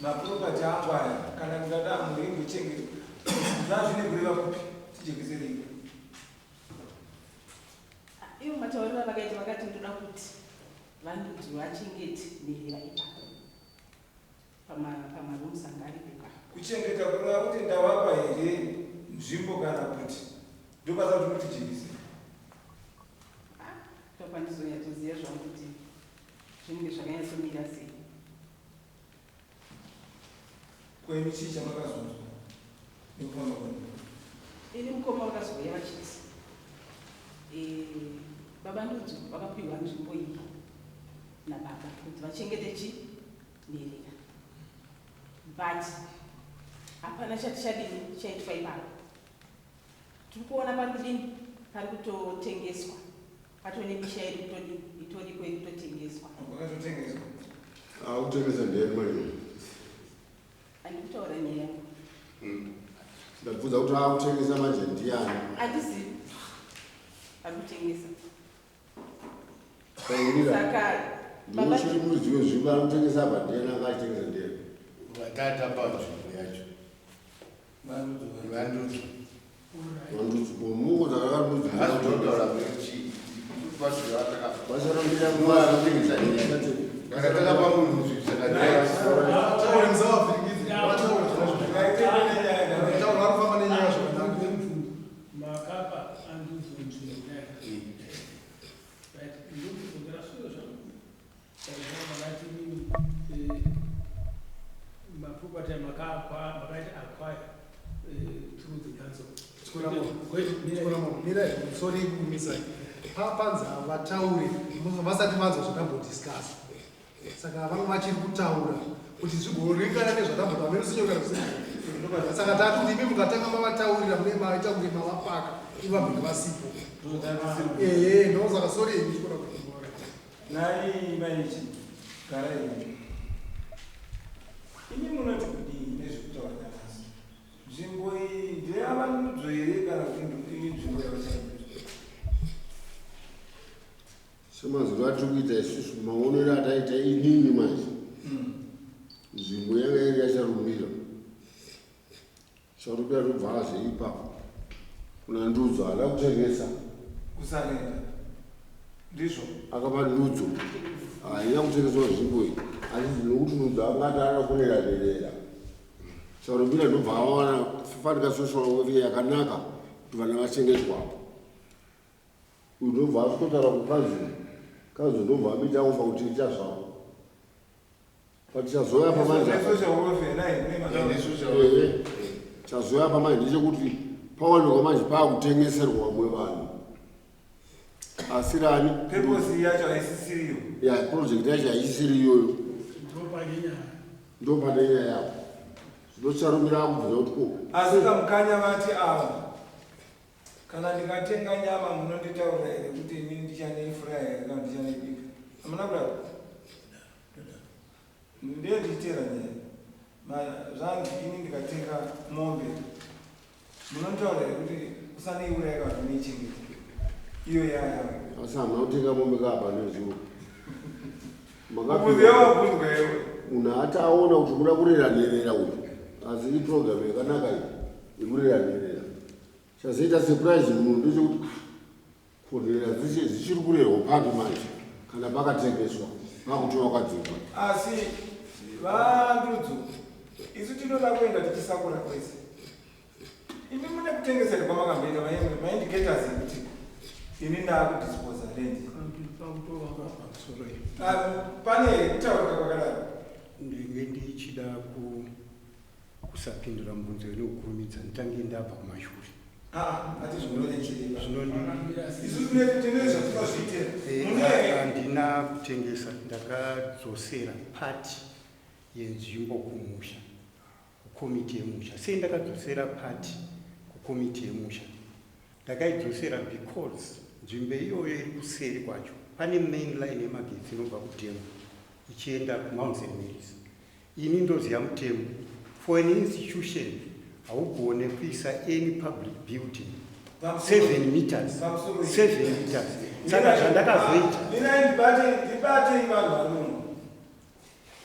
maproperty angu aya, kana ndingada mhuri ingochengeta, zvazvine kureva kupi? Tijekeserei. Ivo matauriro avakaita, vakati ndoda kuti vandudzo vachengete nherera ipapo pamarooms anga aripo ipapo. Kuchengeta kureva kuti ndavapa here nzvimbo, kana kuti ndobasa kuti mutijekesere? Ndopandizonyatsoziva zvangu kuti zvinenge zvakanyatsomira sei. Kwemi chii chamakazonzwa nekufamba kwenguva? Ini mukoma vakazouya vachiti baba Ndudzo vakapiwa nzvimbo iyi nababa kuti vachengete chi nherera, but hapana chati chadini chaitwa ipapo. Tiri kuona pari kudini, pari kutotengeswa, patone misha iri kutodini itoripo iri kutotengeswa. Vakatotengeswa? Akutengesa ndeyani manje? Handikutaura nyaya yangu. Ndabvunza kuti akutengesa manje ndiyani? Handizivi ari kutengesa. Sairira. Saka baba Ndiuchiri muridzi wenzvimbo, ari kutengesa apa ndiyani? Anga achitengesa ndiyani? Vatata panzvimbo yacho vandudzo. Vandudzo mungu dzakakandudzi. Hazvinotaura kuti Vacharumbira. Vanotengesa ndiyani kana takapa munhu zvinhu zvakadai? Taure, musavavhiringidze. Vataure zvacho. Taura, varikufamba nenyaya zvakanaka. Makapa andudzo nzvimbo, right? Ndokudzokera sure zvangu, makati mimi maproperty makaita acquire through the council. Mirai, sorry kukumisai. Panzi havatauri vasati vanzwa zvatambodiscussa, saka vamwe vachiri kutaura kuti zvigoringana nezvatambotaura menusinyokana. Saka tati kuti imi mukatanga mavataurira, mune maita kunge mavapaka ivo vamhenge vasipo. Ehe, ndosaka, sorry chikora kuti Nai maichi gara imi, imi munoti kudii nezvekutaura nanhasi? Nzvimbo iyi ndeyavandudzo here, kana kuti iyi nzvimbo yavachandudzo? Semazuva atiri kuita isusu, maonero ataita inini manje, nzvimbo yanga iri yaCharumbira. Charumbira ndobva azeipa kuna Ndudzo, haana kutengesa. Kusarenda ndizvo. Akapa Ndudzo. Haina kutengeswa nzvimbo iyi, asi nokuti munhu angati ada kurera nherera. Charumbira ndobva awana fanika social welfare yakanaka kuti vana vachengetwapo. Uyu ndobva asikotaura kukanzuru, kanzuru ndobva amita kufa kuti ita zvako. But chazouya pamanje apa. Social welfare naye mune mataura. Ehe. Chazouya pamanje ndechekuti pawanikwa manje paakutengeserwa vamwe vanhu. Asirani. Purpose yacho haisisiriyo. Ya project yacho haisisiri iyoyo. Ndopane nyaya. Ndopane nyaya yako. Zvino Charumbira akubvunza kuti ko. Asi kamukanya vati ava kana ndikatenga nyama munonditaurira here kuti inini ndichaneifuraya here kana ndichaneibika? Hamuna kudaro? Ndiye ndichiteera nyaya. Zvanzi ini ndikatenga mombe munonditaurira here kuti usaneiuraya kana kuti unoichengeta? Iyo yaya. Asi hamuna kutenga mombe kaapa nezivo. Mubvunzo yawabvunzwa iwe. Munhu ati aona kuti kuda kurera nherera uyu. Asi iprogram yakanaka iyi yekurera nherera. Chazoita surprise munhu ndechekuti ko nherera dzichiri kurerwa papi manje kana pakatengeswa pakuti wakadzimba. Asi vandudzo isu tinoda kuenda tichisakura kwese. Imi mune kutengesa here kwamakamboita maindicators ekuti ini ndaakudisposa land? Pamusoro iyi. Pane here kutaurika kwakadaro? Ndenge ndichida kusapindura mubvunzo inokurumidza, nditange ndabva kumashure. Isu tine zvatinozviitira. Handina kutengesa, ndakadzosera part yenzvimbo kumusha, kukomiti yemusha. Sei ndakadzosera part kukomiti yemusha? Ndakaidzosera because nzvimbo iyoyo iri kuseri kwacho pane main line yemagetsi inobva kudhemu ichienda kuMount St Mary's. Ini ndoziva mutemo, for an institution haugone kuisa any public building 7 meters, 7 meters. Saka zvandakazoita, Mirai, ndibate vanhu varume.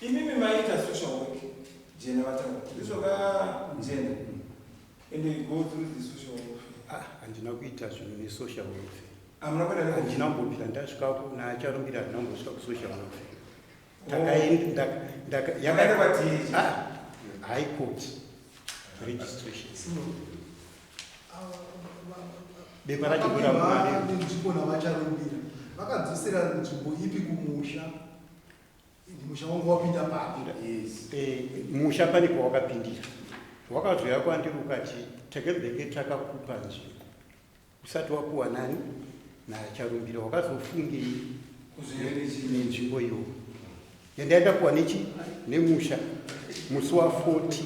Imimi maita social work jena vataura ndizvo ka jena, and you go through the social welfare? Ah, handina kuita zvinhu nesocial welfare. Hamuna kuenda? Handina kumbobvira ndasvikako naacharumbira, handina kumbosvika kusocial welfare. Ndakaenda Makaenda kwa-DH? Ah, high court registration, bepa racho ndoramunarero. Nzvimbo navacharumbira vakadzosera nzvimbo ipi kumusha? Musha wangu wapinda papi? Musha pane pawakapindira, wakazoya kwandiri ukati takembenge takakupa nzvimbo usati wapuwa nani nacharumbira, wakazofungei nenzvimbo iyoyo yandaenda kuwa nechi nemusha musi wa14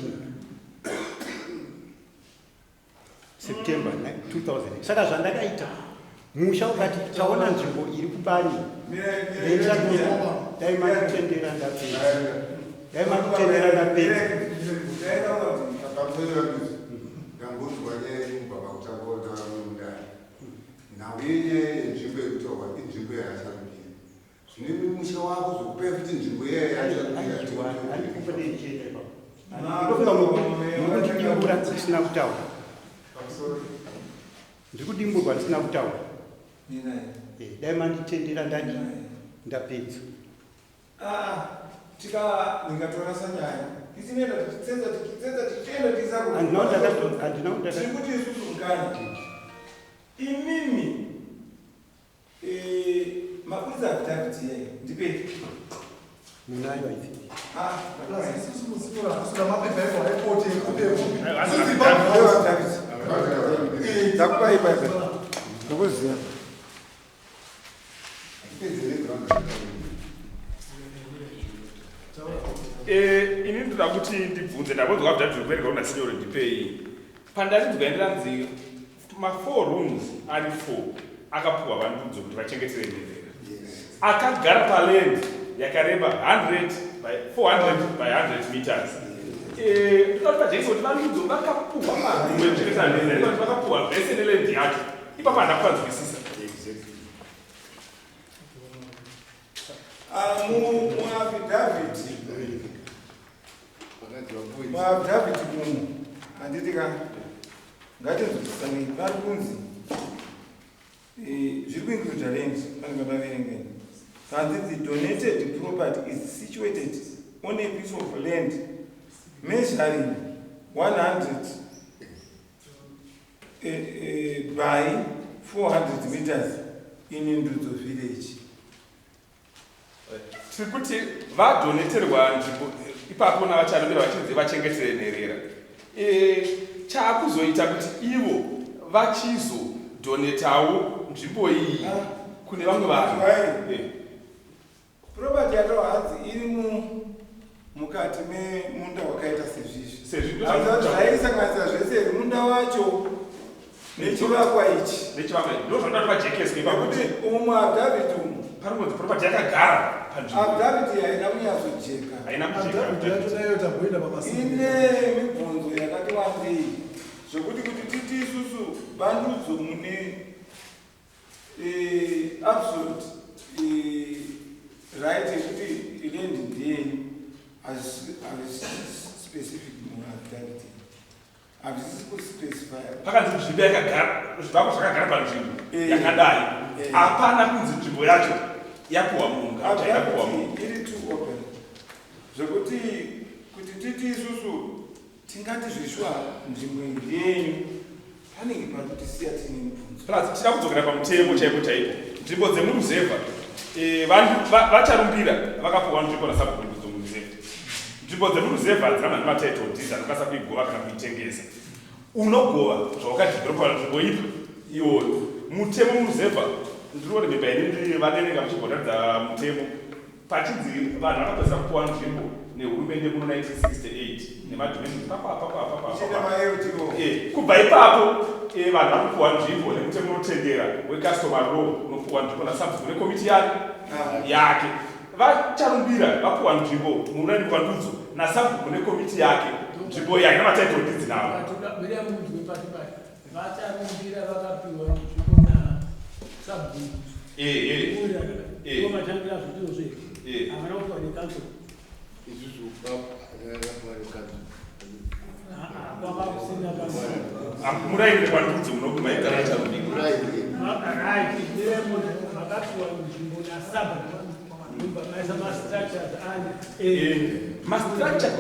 September 2000? Saka zvandakaita, musha ukati taona nzvimbo iri kubani, dai manditendera ndapedza, dai manditendera ndapedza. Ndambonzwa nyaya yekubva pakutanga kutaura mundani. Nhau yenyaya yenzvimbo yekutaurwa inzvimbo yacharumbira. Zvino musha wako zokupai futi nzvimbo iyaya yacharumbira. Ndofunga mukundidimbura ndisina kutaura, ndiri kudimburwa ndisina kutaura. Dai manditendera ndadi ndapedza. Ah, tika ndingatorasa nyaya isinoenda tichitsetsa, tichitsetsa, tichienda Handina handina tiri kuti isusu mukanya imimi mabudisa affidavit yeye, ndipei. Munayo, I think. Ah, Plus isusu musinyora hatisina mapepa eko high court ekupepo. Ndakupai ipapo ndikuziva. Ini ndoda kuti ndibvunze, ndabvunzwa affidavit kubereka kuna sinyoro, ndipei. Pandati ndikaenderanzi ma4 rooms ari 4 akapuhwa vandudzo kuti vachengetere nherera, akagara paland yakareba 100 by 400 by 100 meters. Ndoda kuti pajekese kuti vandudzo vakapuhwa maroom ekuchengetera nherera, kuti vakapuhwa zvese neland yacho. Ipapo handina kupanzwisisa. Ah, muaffidavit mumu, handiti ka? Ngatinzwisisanei. Pari kunzi zviri kuincluda land, pane pandaverengeni. Hanzi the donated property is situated on a piece of land measuring 100 by 400 meters in Ndudzo village. Tiri kuti vadoneterwa nzvimbo ipapo navaCharumbira vachinzi vachengetere nherera. E, chaakuzoita kuti ivo vachizodonetawo nzvimbo iyi kune vamwe vanhu. Right. Property yacho hanzi iri mukati memunda wakaita sezvizvi. Sezvizvi. Zvaisanganisa zvese here munda wacho nechivakwa ichi. Nechivakwa ichi. Ndozvanoda kuti vajekeswe ipapo. Nekuti umu affidavit umu. Pari kunzi property yakagara panzvimbo. Affidavit haina kunyatsojeka. Haina kujeka. Affidavit yacho nayo tamboenda pamasini. Ine mibvunzo yakati wandei zvekuti kuti titi isusu vandudzo mune absolute right yekuti land ndeyenyu hazvisi specific muaffidavit, hazvisi kuspecify. Pakanzi nzvimbo yakagara, zvivakwa zvakagara panzvimbo yakadai. Hapana kunzi nzvimbo yacho yapuwa munhu kana kuti haina kupuwa munhu. Affidavit iri too open zvekuti kuti titi isusu tingati zvishwa nzvimbo iyi ndeyenyu, panenge pari kutisiya tiine mibvunzo. Plus tida kudzokera pamutemo chaipo chaipo. Nzvimbo dzemuruzevha, vaCharumbira vakapuwa nzvimbo nasabhuku muruzevha. Nzvimbo dzemuruzevha hadzina mhani matitle deeds anokwanisa kuigova kana kuitengesa. Unogova zvawakadhivheropa nzvimbo ipi iyoyo. Mutemo muruzevha, ndinorememba ini ndiri vaderenga muchimboratidza mutemo. Pachinzi vanhu vakapedzisa kupuwa nzvimbo nehurumende muno 1968 nemadhumeni papo apapo apapo apapo. Ichiita maLTO. Kubva ipapo vanhu vari kupuwa nzvimbo nemutemo unotendera wecustomary law, unopuwa nzvimbo nasabhuku nekomiti yake yake. VaCharumbira vapuwa nzvimbo muraini kwandudzo nasabhuku nekomiti yake. Nzvimbo iyi haina matitle deeds navo. Vatoda munzwe pati pati. VaCharumbira vakapiwa nzvimbo nasabhuku. Ndivo matangira zvitiro zvedu. Havana kupiwa necouncil. Isusu vakapiwa necouncil. Kwanga kusina council. Muraini kwandudzo munoguma igara Charumbira. Muraini. Right, makapiwa nzvimbo nasabhuku. Ndobva maisa mastructures ane. Mastructure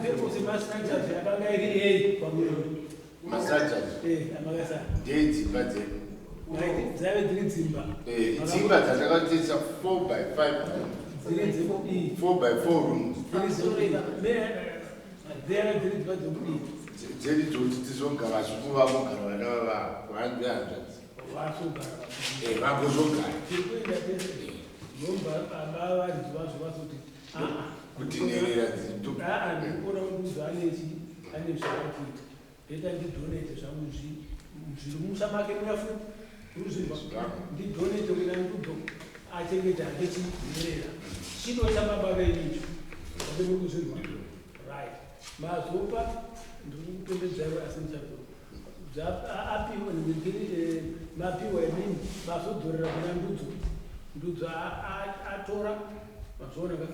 Purpose mastructures yakanga iri yei pamwe? Mastructures. Amakaisa. Ndedzimba dzedu. Right, dzaive dziri dzimba. Dzimba dzatakatsisa 4 by 5. Dziri dzekudii? 4 by 4 rooms. Dziri dzekudii? Dzaive dziri dzimba dzekudii? Dzedu dzoti tizogara vazukuru vagogara vana vahanzvadzi. Vasogara. Vagozogara. Tiri kuenda tese. Ndomba baba varidzi vazvo vazoti Kuti nherera dzito. Ndikuona kuti ane chi ane zvaari kuita. Better ndidonate zvangu zviri mumusha make muya futi. Uruzvinzwa? Ndidonate kuna Ndudzo achengete hake chinherera. Chido chababa venyu icho. Ande muri kuzvinzwa? Right. Mazopa ndiri kukupembedzai asi ndichadzoka. Apiwa mapiwa imini mazodzorera kuna Ndudzo. Ndudzo atora mazviona ka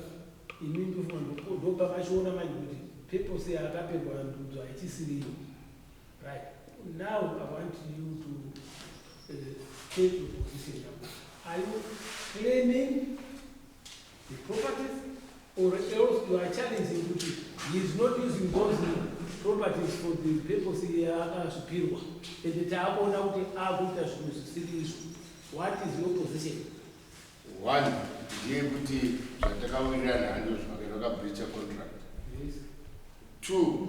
imi ndofunga ndopa machiona manje kuti purpose yaakapirwa Ndudzo haichisiriyo. Right. Now I want you to take your position now. Are you claiming the properties or else you are challenging kuti he is not using those properties for the purpose yaakazvipirwa ende taakuona kuti akuita zvinhu zvisiri izvo? What is your position? One, ndeyekuti zvatakawirirana handizvo zvakaitwa, vakabreacha contract. Two,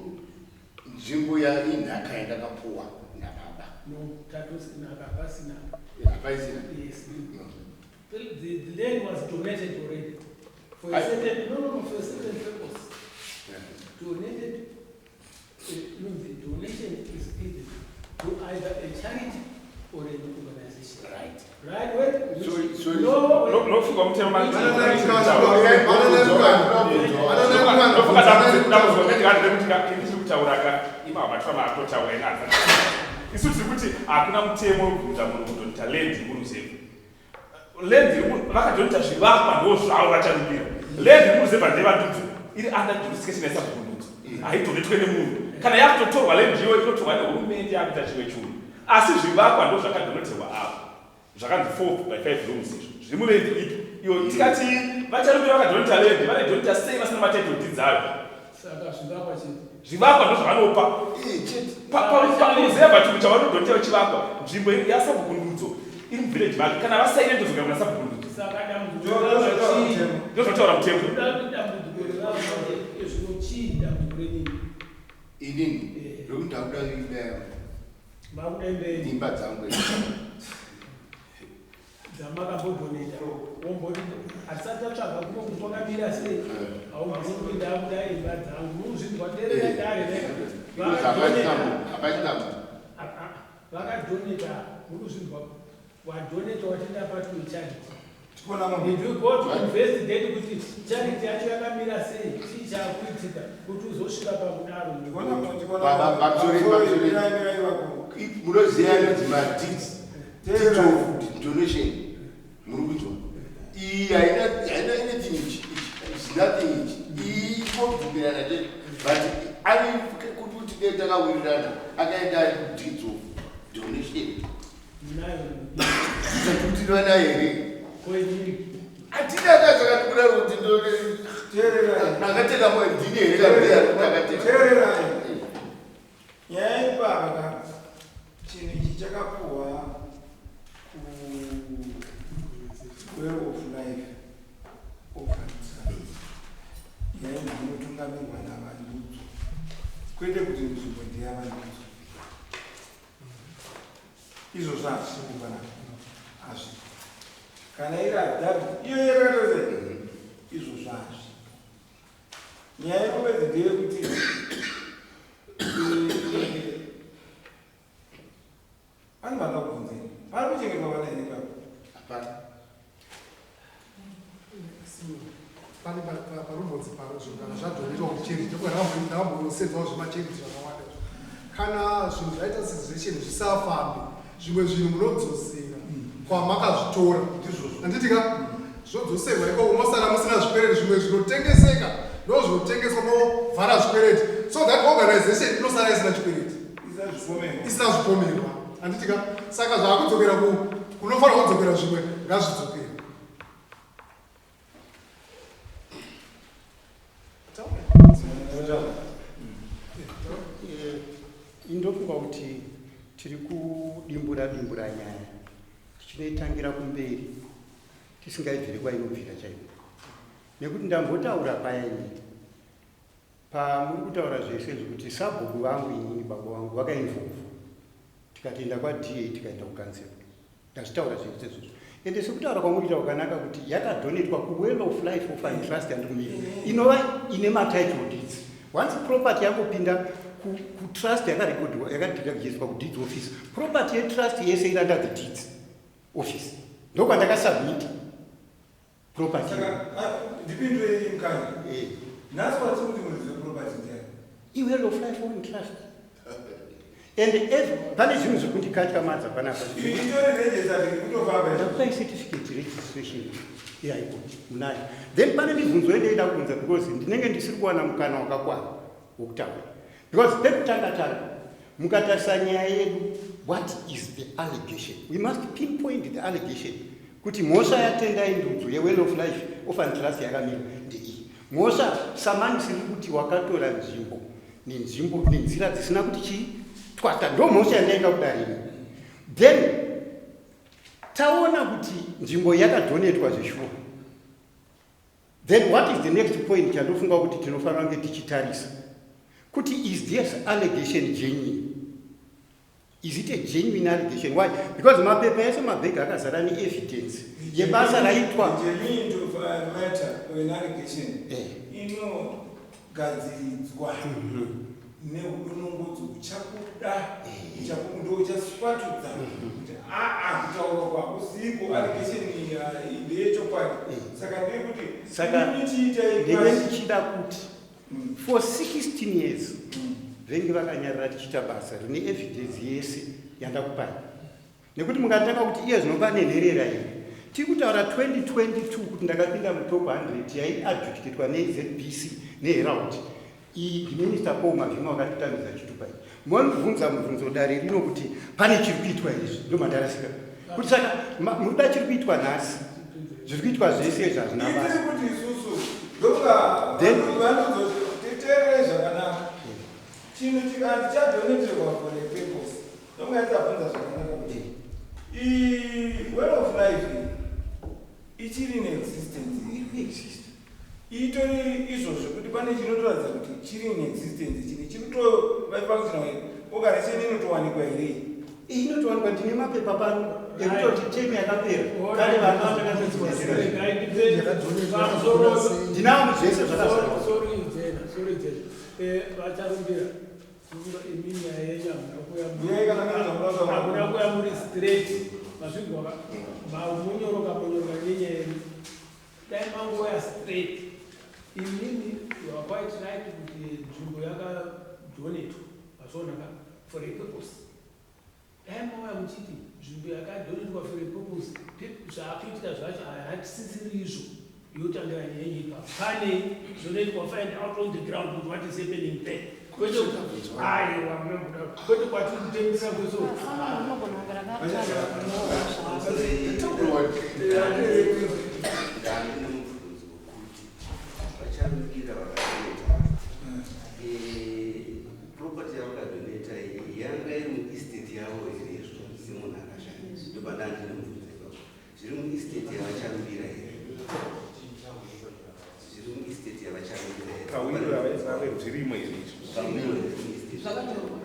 nzvimbo yainhaka yandakapuwa nababa. No, tatosina pasina. Hapaisina. Yes. The land was donated already for a certain, no, for a certain purpose. Donated, no, the donation is given to either a charity or an organization. Right. Right, wait. So, No, wait. Nofunga mutemo. Nofunga dambudziko ndechiri kutaura ka ima matura maatotaura ina. Isu tiri kuti hakuna mutemo wekubvunza munhu kudonata land muruzevha. Land vakadonata zvivakwa ndo zvavo vaCharumbira. Land muruzevha ndevandudzo, iri under jurisdiction yasabhuku Ndudzo, haidonetwe nemunhu. Kana yakutotorwa land iyoyo, inotorwa nehurumende yakuita chimwe chinhu, asi zvivakwa ndo zvakadonoterwa apo. Zvakanzi 4 by 5 rooms izvo zviri muland ipi iyo tikati vacharumbira vakadonita land vanodonita sei vasina matitle deeds ayo. Saka zvivakwa chete. Zvivakwa ndozvavanopa. Paruzevha chinhu chavanodonita chivakwa nzvimbo yasabhuku Ndudzo iri muvillage make kana vasaine ndozogara kuna sabhuku Ndudzo. Saka dambudziko rava chii? Ndozvataura mutemo. Dambudziko rava zvino chii dambudziko renyu? Inini ndokuti ndakuda imba yangu. Makuda imba yenyu. Imba dzangu. Dzamakambodoneta. Womboti hatisati tatsvaga kuno kuti kwakamira sei. Haubvumi kuti ndakuda imba dzangu. Munozvinzwa terera dare ne. Hapachina. Vakadoneta murikuzvinzwa. Wadoneta watenda pati wecharity. Did you go to investigate kuti charity yacho yakamira sei? Chii chakuitika kuti uzosvika pakudaro? Munoziva inonzi madeeds deed of donation muri kunzwa iyi haina haina anything ichi is nothing ichi iyi inobvumirana chete but ari kuti tinge takawirirana akaenda ari deeds of donation Tikutirwa naye here? Hatina ka zvakati kudaro kuti ndakateka ndini here kana kuti akateka. Teererai. Nyaya ipapa ka chinhu ichi chakapuhwa ku Well of Life Orphan Trust yainzi inotungamirwa naVaNdudzo kwete kuti nzvimbo ndeyaVaNdudzo. Izvozvo hazvipo panapa, hazvipo. Kana iri affidavit iyo yakatoze izvozvo hazvipo. Nyaya yekupedza ndeyekuti pane vanoda kubvunzei, pari kuchengetwa vana here ipapo? Hapana. Pane parumbodzi paro zvinhu kana zvadonetwa kucharity ndakambosenzawo zvemacharity zvakawanda izvo kana zvinhu zvaita situation zvisafambi zvimwe zvinhu munodzosera kwamakazvitora handiti ka zvodzoserwa ikoko mosara musina zvikwereti zvimwe zvinotengeseka ndo zvinotengeswa movhara zvikwereti so that organization inosara isina chikwereti isina zvipomerwa handiti ka saka zvaakudzokera kunofanira kudzokera zvimwe ngazvidzokere. Indofunga kuti tiri kudimbura dimbura nyaya tichinoitangira kumberi tisingaibviri kwainobvira chaiko nekuti ndambotaura paya ini pamuri kutaura zvese izvi kuti sabhuku vangu inini baba vangu vakainvolva tikatoenda kwaDA tikaenda kukansel Ndazvitaura zvese izvozvo. Ende sekutaura kwamuri kuita kwakanaka kuti yakadonetwa kuWell of Life Orphan Trust yandiri kumira inova ine matitle deeds. Once property yangopinda kutrust yakarekodwa yakaregisterwa kudeeds office, property yetrust yese iri under the deeds office. Ndokwandakasubmita property. Saka ndipindurei mukanya. Nhasi watiri kuti muridzi weproperty ndiani? IWell of Life Orphan Trust. And if pane zvinhu zvekundikatyamadza panapa. Itori registered kutofamba. Ndakupai certificate registration yaiko munayo. Then pane mibvunzo yendaida kubvunza because ndinenge ndisiri kuwana mukana wakakwana wokutaura. Because pekutanga tanga mukatarisa nyaya yedu what is the allegation? We must pinpoint the allegation kuti mhosva yaTendai Ndudzo yeWell of Life Orphan Trust yakamira ndeiyi. Mhosva samanisi riri kuti wakatora nzvimbo nenzvimbo nenzira dzisina kuti chii twata ndomhosva yandainga kudare ini then taona kuti nzvimbo yakadhonetwa zveshuwa then what is the next point chandofunga kuti tinofanira kunge tichitarisa kuti is this allegation genuine Is it a genuine allegation? Why? Because mapepa ese mabhegi akazara neevidence yebasa raitwa. Genuine to matter or an allegation inogadziridzwa neudonongodzo uchabuda ndo uchaswatudza kuti aa kutaura kwakusiko allegation ndeyechokwadi saka ndeyekuti Saka ndenge ndichida kuti For 16 years venge vakanyarara tichiita basa rine evidence yese yandakupai nekuti mungatanga kuti iye zvino pane nherera here tiri kutaura 2022 kuti ndakapinda mutop 100 yaiadjudicatwa nezbc neherald iyi ndiminister Paul Mavhima vakatitambidza chitupa iyi monibvunza mubvunzo dare rino kuti pane chiri kuitwa izvi ndomandarasika. Kuti saka muda chiri kuitwa nhasi, zviri kuitwa zvese izvi hazvina basa. Itiri kuti isusu ndokuva vanozotiteerere zvakanaka. Chinhu chikanzi chadonaterwa for a purpose, ndokunga tisabvunza zvakanaka kuti way of life ichiri in existence. Itori izvozvo kuti pane chinotoratidza kuti chiri in existence, chine chiri kutofunctional here, organization inotowanikwa here? Inotowanikwa, ndine mapepa pano ekutoti temu yakapera kare vana vatakatodziwedzera. Ndinawo zvese zvakazara. Sorry Jena, vacharumbira imi nyaya yenyu Uyai kana kana zvamunotaura. Hamuna kuya muri straight, mazvigwa munyoroka munyoroka nenyaya yenyu. Dai mangoya straight. Imini you are quite right kuti nzvimbo yakadonetwa, mazvionaka, for a purpose. Dai mauya muchiti nzvimbo yakadonetwa for a purpose, zvaakuitika zvacho hatisisiri izvo, yotangira nyaya yenyu ipapo. Pane zvonoitwa, find out on the ground kuti what is happening there, kwete, aiwa, kwete kwatiri kutengesa kweso. Unogona kunge rakataura. Ndane mubvunzo wekuti vacharukira vakadoneta property yavakadoneta iyi, yanga iri muestate yavo here? Izvo semunhu akashanda, ndobva ndine mubvunzo ipapo. Zviri muestate yavacharukira here? Zviri muestate yavacharukira here? Pawill rave zvirimo here izvo? Zvirimo here muestate? Zvakanyorwa.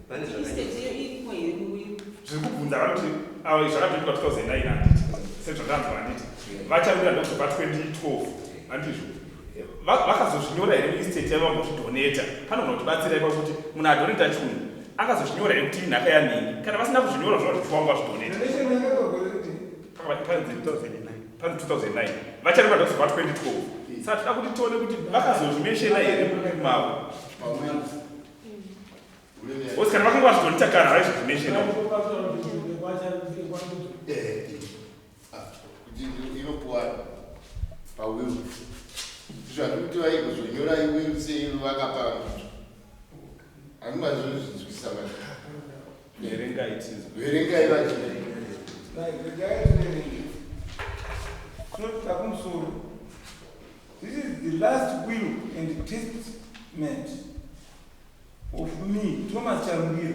Pane Estate irimo here muwill? Zviri kubvunza vanoti avo zvakatoitwa 2009, handiti? Sezvatanzwa, handiti? Vacharukira ndokuzobva 2012, handizvo? Vakazozvinyora here muestate yavo vambozvidoneta? Panogona kutibatsira ipapo kuti munhu adoneta chinhu akazozvinyora here kuti inhaka yanhingi. Kana vasina kuzvinyora, zvinova kuti wanga wazvidoneta. Donation yakaitwa gore ripi? Panzi 2009, vacharukira ndokuzobva 2012. Saka toda kuti tione kuti vakazozvimentiona here muwill mavo. Because kana vakanga vazvidoneta kana vaizozvimentiona. Kuti inopuwa pawill, zvandikuti vaigozonyora iwill sei vakapa vanhu, handingazozvinzwisisa manje. Verengai tizwe. Verengai vacho. Right, regai tiverenge. Tinotoda kumusoro. This is the last will and testament of me, Thomas Charumbira,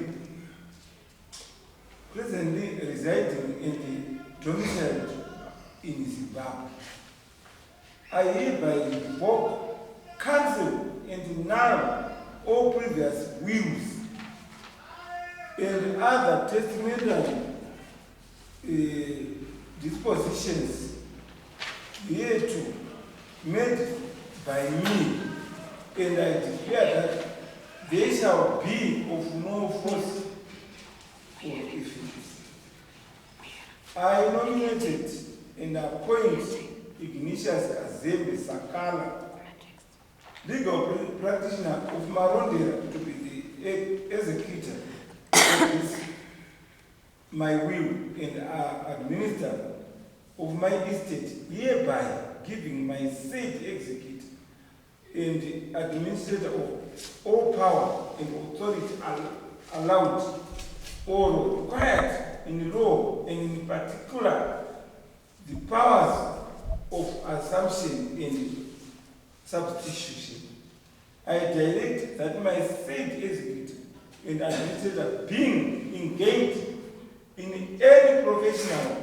presently residing and domiciled in Zimbabwe. I hereby revoke, cancel, and null all previous wills and other testamentary dispositions hereto made by me, and I declare that they shall be of no force or effect. I nominated and appoint Ignatius Kazembe Sakala, legal practitioner of Marondera, to be the executor of this my will and administrator of my estate, hereby giving my said executor and administrator of all power and authority allowed or required in law, and in particular the powers of assumption and substitution. I direct that my said executor and administrator, being engaged in any professional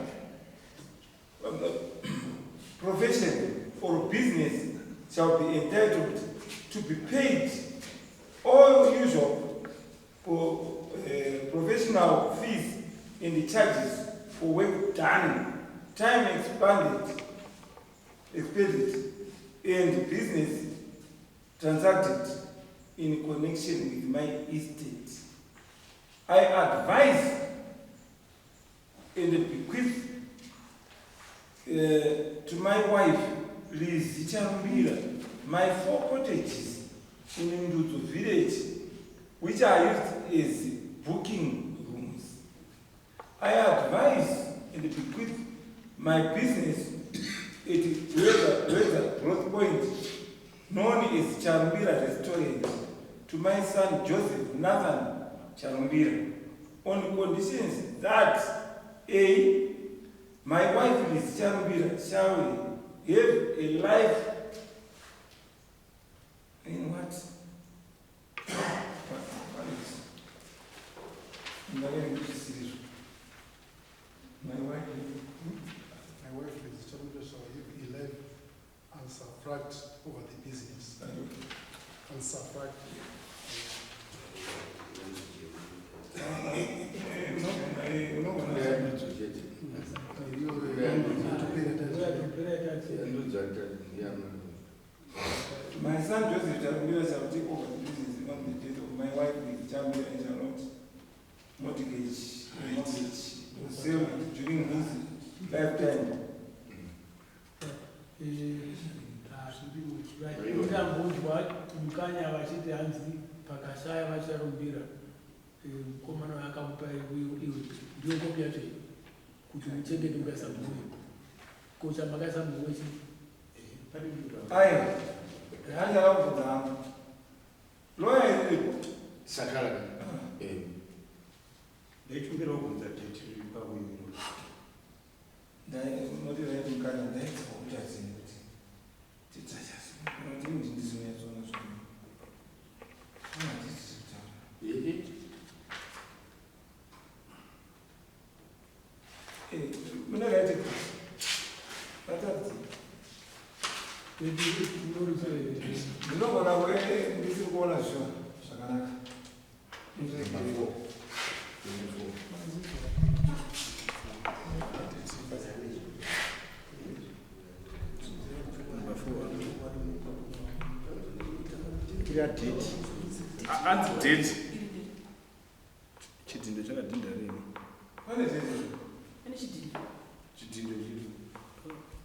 profession or business, shall be entitled to be paid all usual professional fees and charges for work done, time expended, and business transacted in connection with my estate. I advise and bequeath to my wife, Lizzie Charumbira, my four cottages in Ndudzo village, which are used as booking rooms. I advise and bequeath my business at Weza Growth Point, known as Charumbira Restaurant, to my son Joseph Nathan Charumbira. on conditions that a my wife Liz Charumbira shall have a life in what? What is? Ndakazvisizvo. My wife. My wife Liz Charumbira shall have a life usufruct over the business. Usufruct. My son Joseph Charumbira shall take over the business on the death of my wife Liz Charumbira and shall not mortgage or sell it during his lifetime. Ndambonzwa mukanya vachiti hanzi pakashaya vacharumbira mukomana waakamupa iwe ndiyo kopi yacho iyi kuti muchengete mukaisa muhomwe ko chamakaisa muhomwe chii? Aiwa, handada kubvunza hangu. Lawyer iripo. Sakara. Ndaichumbira kubvunza date riri pawiri. Ndinoti right mukanya ndaidza kuti azini kuti titachasi. Unoti ini ndizonyatsoona zvakanaka. Handisi kutaura. Mune right vatadzi. Ndinogona kuve ndisiri kuona zviwa zvakanaka. Kira date. Anzi date. Chidhindo chakadhinda rini? Pane date. Pane chidhindo. Chidhindo chiri.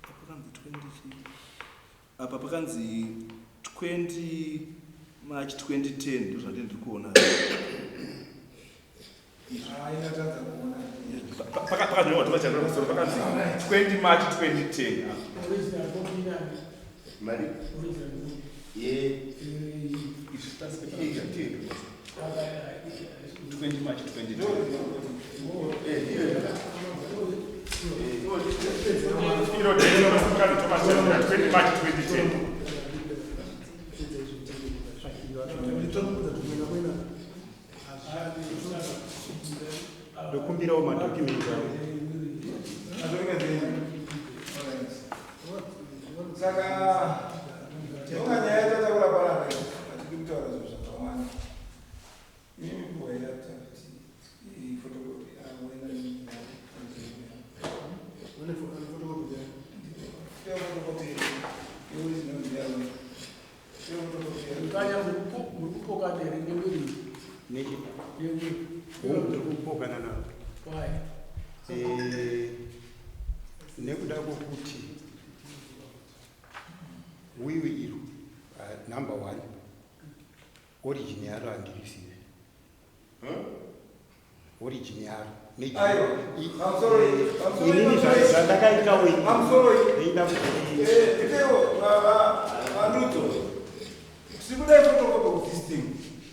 Pakanzi 20 chii? Apa pakanzi 20 March 2010 ndozvandiri ndiri kuona. Inatadza kuona. Pakanyorwa Thomas Charumbira pamusoro pakanzi 20 March 2010. Original copy inani? Mari? Original copy. Ye. Izvi pasi pepa. 20 March 2010. Iro date pakanzi Thomas Charumbira 20 March 2010. Ndokumbirawo madhokimenti awo. Saka ndonga nyaya yatataura panapa hatidi kutaura zvinhu zvakawanda. Imimi kuwaira kuti photocopy awena photocopy yeoriginal ndiyavo. Mukanya muri kupokana here newiri? Nechi? Newiri. Hongu, ndiri kupokana navo. Why? Nekuda kwokuti wiwi iro number one origin yaro handirisive. Origin yaro. Aiwa, pamusoro iyi, pamusoro iyi, Inini pamusoro iyi. zvandakaitawo ini. Pamusoro iyi. Ndaida kuti Ndipewo vandudzo. Tiri kudai photocopy of this thing.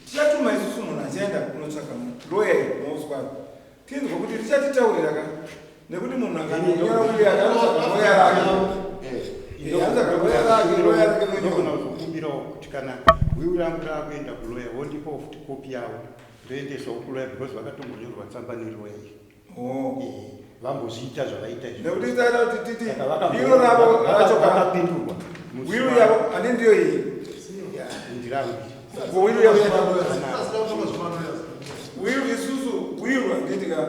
Tichatuma isusu munhu achienda kunotsvaka lawyer kumaofisi kwake. Tinzwe kuti richatitaurira ka nekuti munhu akanyora uye akanotsvaka lawyer rake. Anotsvaka lawyer rake, lawyer rake Ndogona ronyora. kuzokumbirawo kuti kana wiwi rangu raakuenda kuloya wondipawo futi kopi yavo ndoendesawo kuloya because vakatombonyorwa tsamba neloya iyi. Vambozviita zvavaita izvi. Nekuti taita kuti titi Saka iro ravo racho ka vakapindurwa. Musi wiwi yavo ane ndiyo iyi. Ndirangu. Ko wiwi yavo wiwi isusu wiwi handiti ka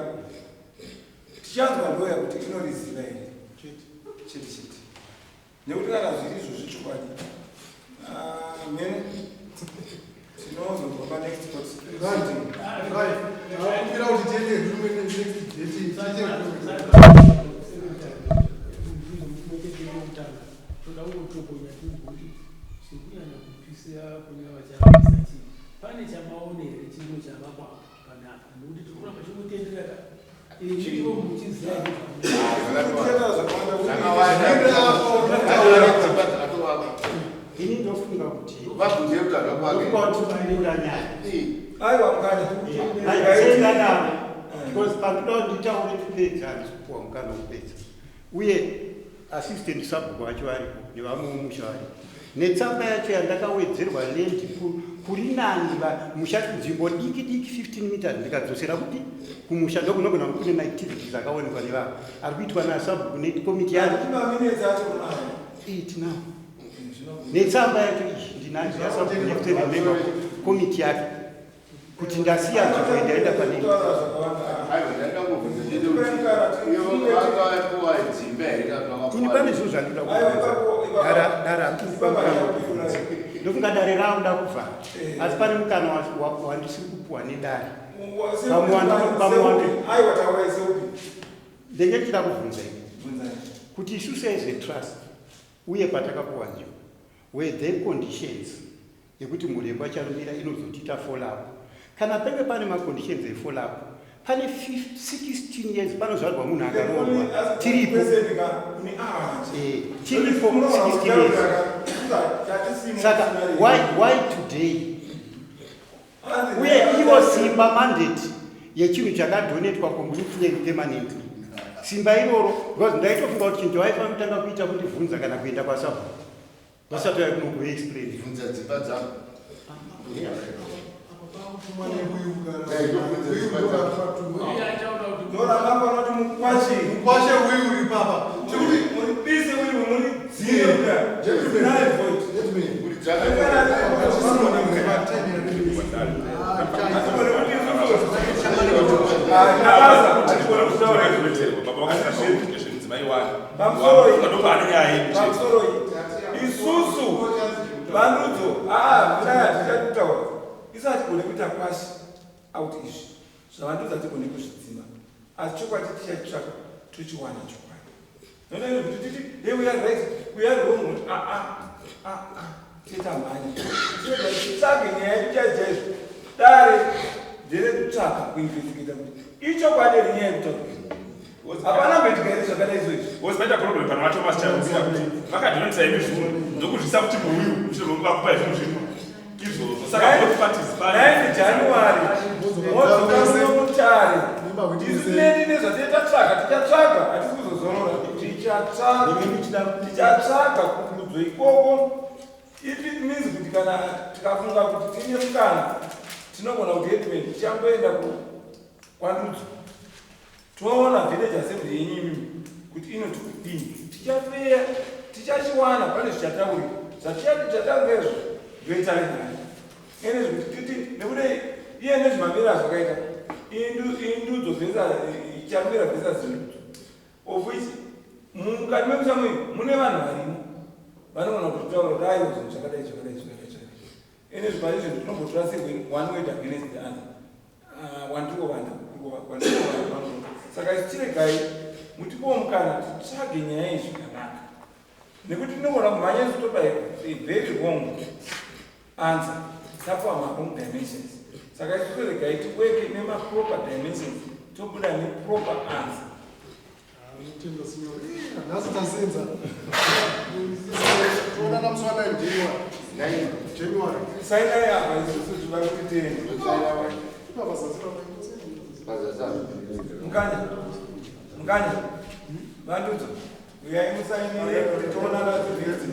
tichanzwa loya kuti inoriziva here. Chete chete. Nekuti kana zviri izvo zvechokwadi. Mene tinozonzwa panext court. Right. Ndakumbira kuti tiende rimwe next date. Toda kungotokonya tinzwe sekunyanya kupisa kune vacharambisa chii. Pane chamaona here chimwe chavakwa panapa nekuti tiri kuramba chimutendera ka ivo muchiziva Ini ndofunga kuti Vabvunze kutaura kwake. ndofunga kuti vaida nyaya. Aiwa mukanya. Aiwa, navo. Because pandoda kuti nditaure ndipedze, handisi kupuwa mukana wekupedza. Uye assistant sabhuku vacho varipo, nevamwe vemusha varipo, netsamba yacho yandakawedzerwa land kuri nani, musha nzvimbo diki diki, 15 meters, ndikadzosera kupi? Kumusha. Ndokunogona kune maactivities akaonekwa nevanhu ari kuitwa nasabhuku nekomiti yacho. Maminutes acho unayo? Tinawo, netsamba yacho iyi ndinayo, yasabhuku neseven member komiti yake, kuti ndasiya nzvimbo ndaenda pane. Aiwa, ndandangobvunza chete kuti ivo vakapuwa dzimba here kana Ini pane zvinhu zvandoda kubvunza. Dara kundipa mukana wekubvunza. Ndofunga dare raakuda kuvhara, asi pane mukana wandisiri kupuwa nedare. Aiwa, taurai seupi. Ndenge ndichida kubvunza ini Bvunzai. kuti isusu as a trust, uye patakapuwa nzvimbo, were there conditions yekuti mhuri yekwaCharumbira inozotiita follow up? Kana penge pane maconditions efollow up, pane 16 years panozvarwa munhu akaroorwa, tiripo. Tiripo 16 years, saka why today? Uye ivo simba, mandate yechinhu chakadonetwa completely and permanently, simba iroro, because ndaitofunga kuti chinhu chavaifanira kutanga kuita kundibvunza kana kuenda kwasabhuku vasati vaya kuno kuexplain. Bvunza dzimba dzako. Tumwa newill. Ndoramba panoti mukwashe. Mukwashe, will uri papa. Tikuti muri bise will, muri dzine. Gentlemen, gentlemen. Kuti dzaka. Pamusoro isusu vandudzo aa chaya tichakutaura, isu hatigone kuita kwashi out izvi zvavandudza, hatigone kuzvidzima, asi chokwadi tichatsvaka, tochiwana chokwadi. Nonoizvo kuti titi, "Hey, we are right, we are wrong," aa aa, tetamhanya, titsvage nyaya yedu chaizvo chaizvo. Dare nderekutsvaka, kuinvestigata kuti ichokwadi here nyaya yekutaura. Hapana mboitika here zvakadai izvozvi? Because paita problem pano vaThomas Charumbira kuti vakadoneta imi zvinhu, ndokuzvisa kuti muwill vakupai zvinhu zvino izvozvo, saka both parties. 9 January modzoka muno mutare. Isu tineti nezvatinee tatsvaga, tichatsvaga, hatisi kuzozorora. Tichatsvaga kurudzo ikoko. If it means kuti kana tikafunga kuti tine mukana, tinogona kuti headman tichangoenda kwandudzo, toona village assembly yenyu imimi kuti inoti kudini. Tichafeya, tichachiwana. Pane zvichataurika, zvatichataura izvo ndoitare nayo ene zvekuti titi, nekuti iye nezvimamiro azvakaita, indudzo versus Charumbira versus ndudzo, of which mukati memusha muyu mune vanhu varimo vanogona kutitaura kuti aiwa, zvinhu zvakadai, zvakadai, zvakadai, zvakadai. Ene zvipari zvinhu tinombotora one word against the other. Ah, wandiko vanhu, wandiko vanhu. Saka isu tiregai mutipowo mukana titsvage nyaya iyi zvakanaka, nekuti tinogona kumhanya isu topa a very wrong answer, tapuwa mawrong dimensions. Saka isu toregai tiweke nemaproper dimensions, tobuda neproper answer. Tenda signor. Nhasi tasenza. Toonana musi wa 9 January. January. Sainai apa, isusu tivari kutenda. Ipapa zasi papa. Mukanya, mukanya, vandudzo, uyai musainire, toonana the next.